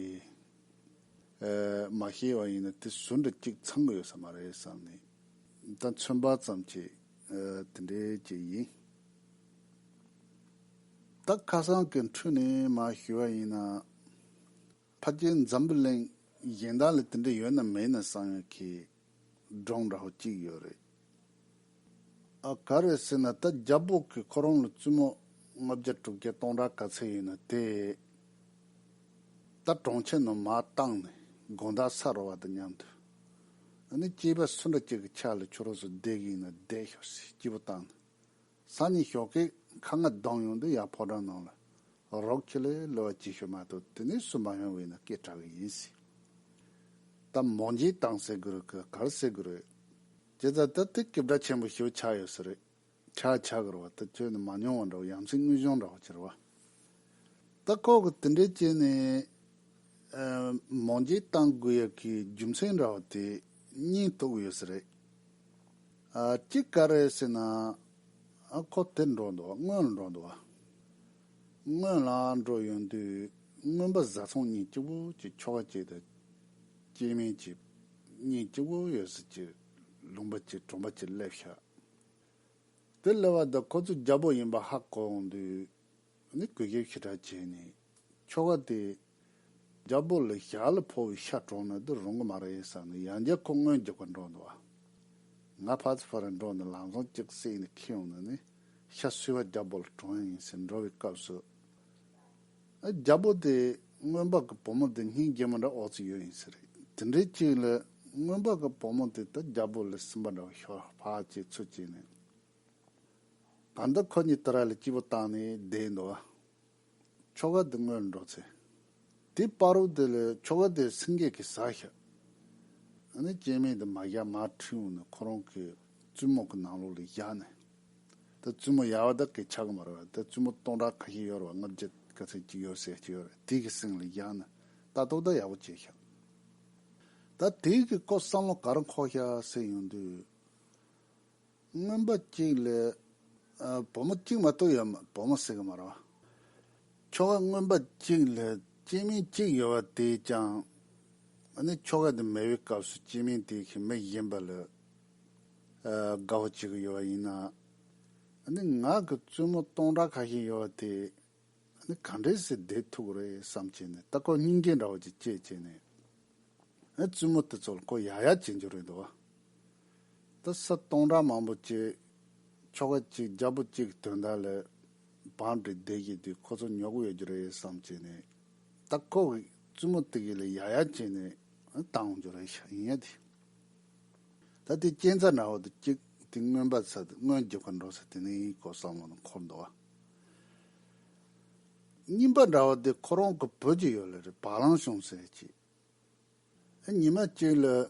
ཨ་མ་ཤེས་པ་ཡིན་ན་དེ་ཟུར་འདྲ་གཅིག་ཚང་གི་ཡོད་ས་མ་རེད་བསམ་ནས་ད་མཚོན་པ་ཙམ་གྱིས་ཨ་དེ་འདྲའི་ཅིག་ཡིན། ད་ཁ་སང་གི་འཕྲོས་ནས་མ་ཞུ་བ་ཡིན་ན། ཕལ་ཆེར་འཛམ་བུ་གླིང་གཞན་དག་ལ་དེ་འདྲ་ཡོད་ན་མེད་ན་བསམ་ཡག་གི་སྒྲུང་འདྲ་བོ་གཅིག་ཡོད་རེད། ཨ་ག་རེ་ཟེར་ན་ད་རྒྱལ་པོ་གིས་ཁོ་རང་ལ་བཙུན་མོ་ལྔ་བརྒྱ་དྲུག་བརྒྱ་སྟོང་ཕྲག་ག་ཚད་ཡོད་ན་དེ་ད་གྲོང་ཁྱེར་ནང་མར་བཏང་ནས་དགོང་དག་ས་རུབ་པ་དང་མཉམ་དུ་ཨ་ནི་སྐྱེས་པ་སུ་འདྲ་ཅིག་གི་ཕྱག་ལ་ཁྱོད་རང་ཚོ་བསྡད་ཀྱི་ཡིན་ན་བསྡད་ཤོག་ཟེར་སྐྱིད་པོ་བཏང་ནས། སང་ཉིན་ཞོགས་ཀས་ཁ་ང་གདངས་ཡོང་དུས་ཡར་ཕོ་བྲང་ནང་ལ་རོགས་ཁྱེར་ལས་གླུ་བ་གཅིག་ཤོད་མ་གཏོགས་དེ་ནས་སུ་མ་ཡོང་བས་ན་སྐད་གྲག་གི་ཡིན་ཟེར། ད་མོ་འཇིག་བཏང་ཟེར་དགོས་རེད་ག་གར་ཟེར་དགོས་རེད། བྱས་ཙང་ད་དེ་སྐད་གྲགས་ཆེན་པོ་ཞིག་ཆགས་ཡོད་ས་རེད། ཆགས་ཆགས་དགོས་རེད་བ། ད་ཁྱོད་ནི་མ་མྱོང་བ་འདྲ་བོ་ཡ་མཚན་དངོས་བྱུང་འདྲ་བོ་ཅིག་རེད་བ། ད་ཁོ་གི་དེ་འདྲའི་བྱས་ནས་ཨ་མོ་འཇིག་བཏང་དགོས་ཡ་གི་རྒྱུ་མཚན་འདྲ་བོ་དེ་གཉིས་ཐུག་ཡོད་ས་རེད། ཨ་གཅིག་ག་རེ་ཟེར་ན། ཨ་ཁོ་དེར་འགྲོ་འདུག་བ། སྔོན་ལ་འགྲོ་འདུག་བ། སྔོན་ལ་འགྲོ་ཡོང་དུས་རྔོན་པ་བཟའ་ཚང་གཉིས་གཅིག་པུ་གཅིག་ཁྱོ་ག་གཅིག་དང་སྐྱེ་དམན་གཅིག་གཉིས་གཅིག་པུ་ཡོད་ས་གཅིག་ལུང་པ་གཅིག་གྲོང་པ་གཅིག་སླེབས་ཤག་དེ་སླེབས་པ་དང་ཁོ་ཚོ་རྒྱལ་པོ་ཡིན་པ་ཧ་གོ་ཡོང་དུས། ནི་གུས་ཞབས་ཞེ་དྲག་བྱས་ནས། ཁྱོ་ག་དེ་རྒྱལ་པོ་ལ་ཞྭ་ལ་ཕོག་པའི་ཤ་གྲོངས་ན་དེ་རུང་གི་མ་རེད་བསམ་ནས་ཡང་བསྐྱར་ཁོ་རྔོན་རྒྱག་པར་འགྲོ་འདུག་བ། ང་ཕར་ཚུར་ཕར་འགྲོ་ནས་ལམ་སང་གཅིག་བསྲེགས་ནས་ཁྱེར་ཡོང་ན་ནི་ཤ་གསོལ་བ་རྒྱལ་པོ་ལ་གྲོངས་ཡིན་ཟེར་འགྲོ་བའི་སྐབས་སུ། ཨ་རྒྱལ་པོ་དེ་རྔོན་པ་གི་བུ་མོ་དེ་སྙིང་རྗེ་མོ་འདྲ་ཨོ་ཙི་ཡོད་ཡིན་ཟེར། དེ་འདྲའི་ཅིག་ལ་རྔོན་པ་གི་བུ་མོ་དེ་ད་རྒྱལ་པོ་ལ་སིམ་པ་འདྲ་བ་ཤོར་ཕར་ཅིག་ཚུར་ཅིག་ནས། ད་ལྟ་ཁོ་གཉིས་དེ་ར་ལ་སྐྱིད་པོ་བཏང་ནས་བསྡད་འདུག་བ། ཁྱོ་ག་དེ་སྔོན་འགྲོ་ཚེ། དེ་བར་དུ་དེ་ལ་ཁྱོ་ག་དེ་སེང་གེ་གིས་ཟ་ཤག་ཨ་ནི་སྐྱེ་དམན་དེ་མ་བཞག་མར་ཁྲིད་འོང་ནས་ཁོ་རང་གི་བཙུན་མོ་གི་ནང་ལོགས་ལ་བཞག་ནས། ད་བཙུན་མོ་ཡག་པ་ད་སྐད་ཆགས་གི་མ་རེད་བ། ད་བཙུན་མོ་སྟོང་ཕྲག་ཁ་ཤས་ཡོད་རེད་བ། ལྔ་བརྒྱ་ག་ཚད་ཅིག་ཡོད་ཟེར་གྱི་ཡོད་རེད། དེ་གི་སེང་ལ་བཞག་ནས་ལྟ་རྟོག་ད་ཡག་པོ་བྱས་ཤག་ད་དེ་གི་ཁོ་བསམ་བློ་ག་རེ་འཁོར་ཤག་ཟེར་ཡོང་དུས། རྔོན་པ་གཅིག་ལ། ཨ་བུ་མོ་གཅིག་མ་གཏོགས་ཡོད་མ་བུ་མོ་ཟེར་གི་མ་རེད་བ། ཁྱོ་ག་རྔོན་པ་གཅིག་ལ་སྐྱེ་དམན་གཅིག་ཡོད་པ་དེས་ཀྱང་། ཨ་ནི་ཁྱོ་ག་དེ་མེད་པའི་སྐབས་སུ་སྐྱེ་དམན་དེ་གིས་མི་གཞན་པ་ལ་ཨ་དགའ་བོ་བྱེད་ཀྱི་ཡོད་པ་ཡིན་ན། ཨ་ནི་ང་གི་བཙུན་མོ་སྟོང་ཕྲག་ཁ་ཤས་ཡོད་པ་དེ། ཨ་ནི་ག་འདྲས་སེ་བསྡད་ཐུབ་ཀྱི་རེད་བསམ་བྱས་ནས་ད་ཁོ་སྙིང་རྗེ་འདྲ་བོ་ཅིག་སྐྱེས་བྱས་ནས། ཨ་བཙུན་མོ་དེ་ཚོ་ལ་ཁོ་ཡག་ཡག་བྱེད་རྒྱུ་རེད་འདུག་བ། ད་ས་སྟོང་ཕྲག་མང་པོ་ཅིག་ཁྱོ་ག་གཅིག་རྒྱལ་པོ་གཅིག་གི་དོན་དག་ལ་བང་སྒྲིག་བསྡད་ཀྱི་དུས་ཁོ་ཚོ་ཉོ་གི་ཡོད་རྒྱུ་རེད་བསམ་བྱས་ནས། ད་ཁོ་གི་བཙུན་མོ་དེ་གི་ལ་ཡག་ཡག་བྱས་ནས་བཏང་འོང་རྒྱུ་རེད་ཤག་ཡིན་ཡ་དེ། ད་དེ་རྐྱེན་རྩ་འདྲ་བོ་དེ་གཅིག་དེ་རྔོན་པ་ས་དེ་རྔོན་རྒྱག་ག་འགྲོ་ས་དེ་ནས་ཁོ་བསམ་བློ་ནང་འཁོར་འདུག་བ། གཉིས་པ་འདྲ་བོ་དེ་ཁོ་རང་གི་བུ་ཅིག་ཡོད་ལེ་རེད། བ་ལང་ཞུང་ཟེར་ཅིག་ཨ་ཉི་མ་གཅིག་ལ་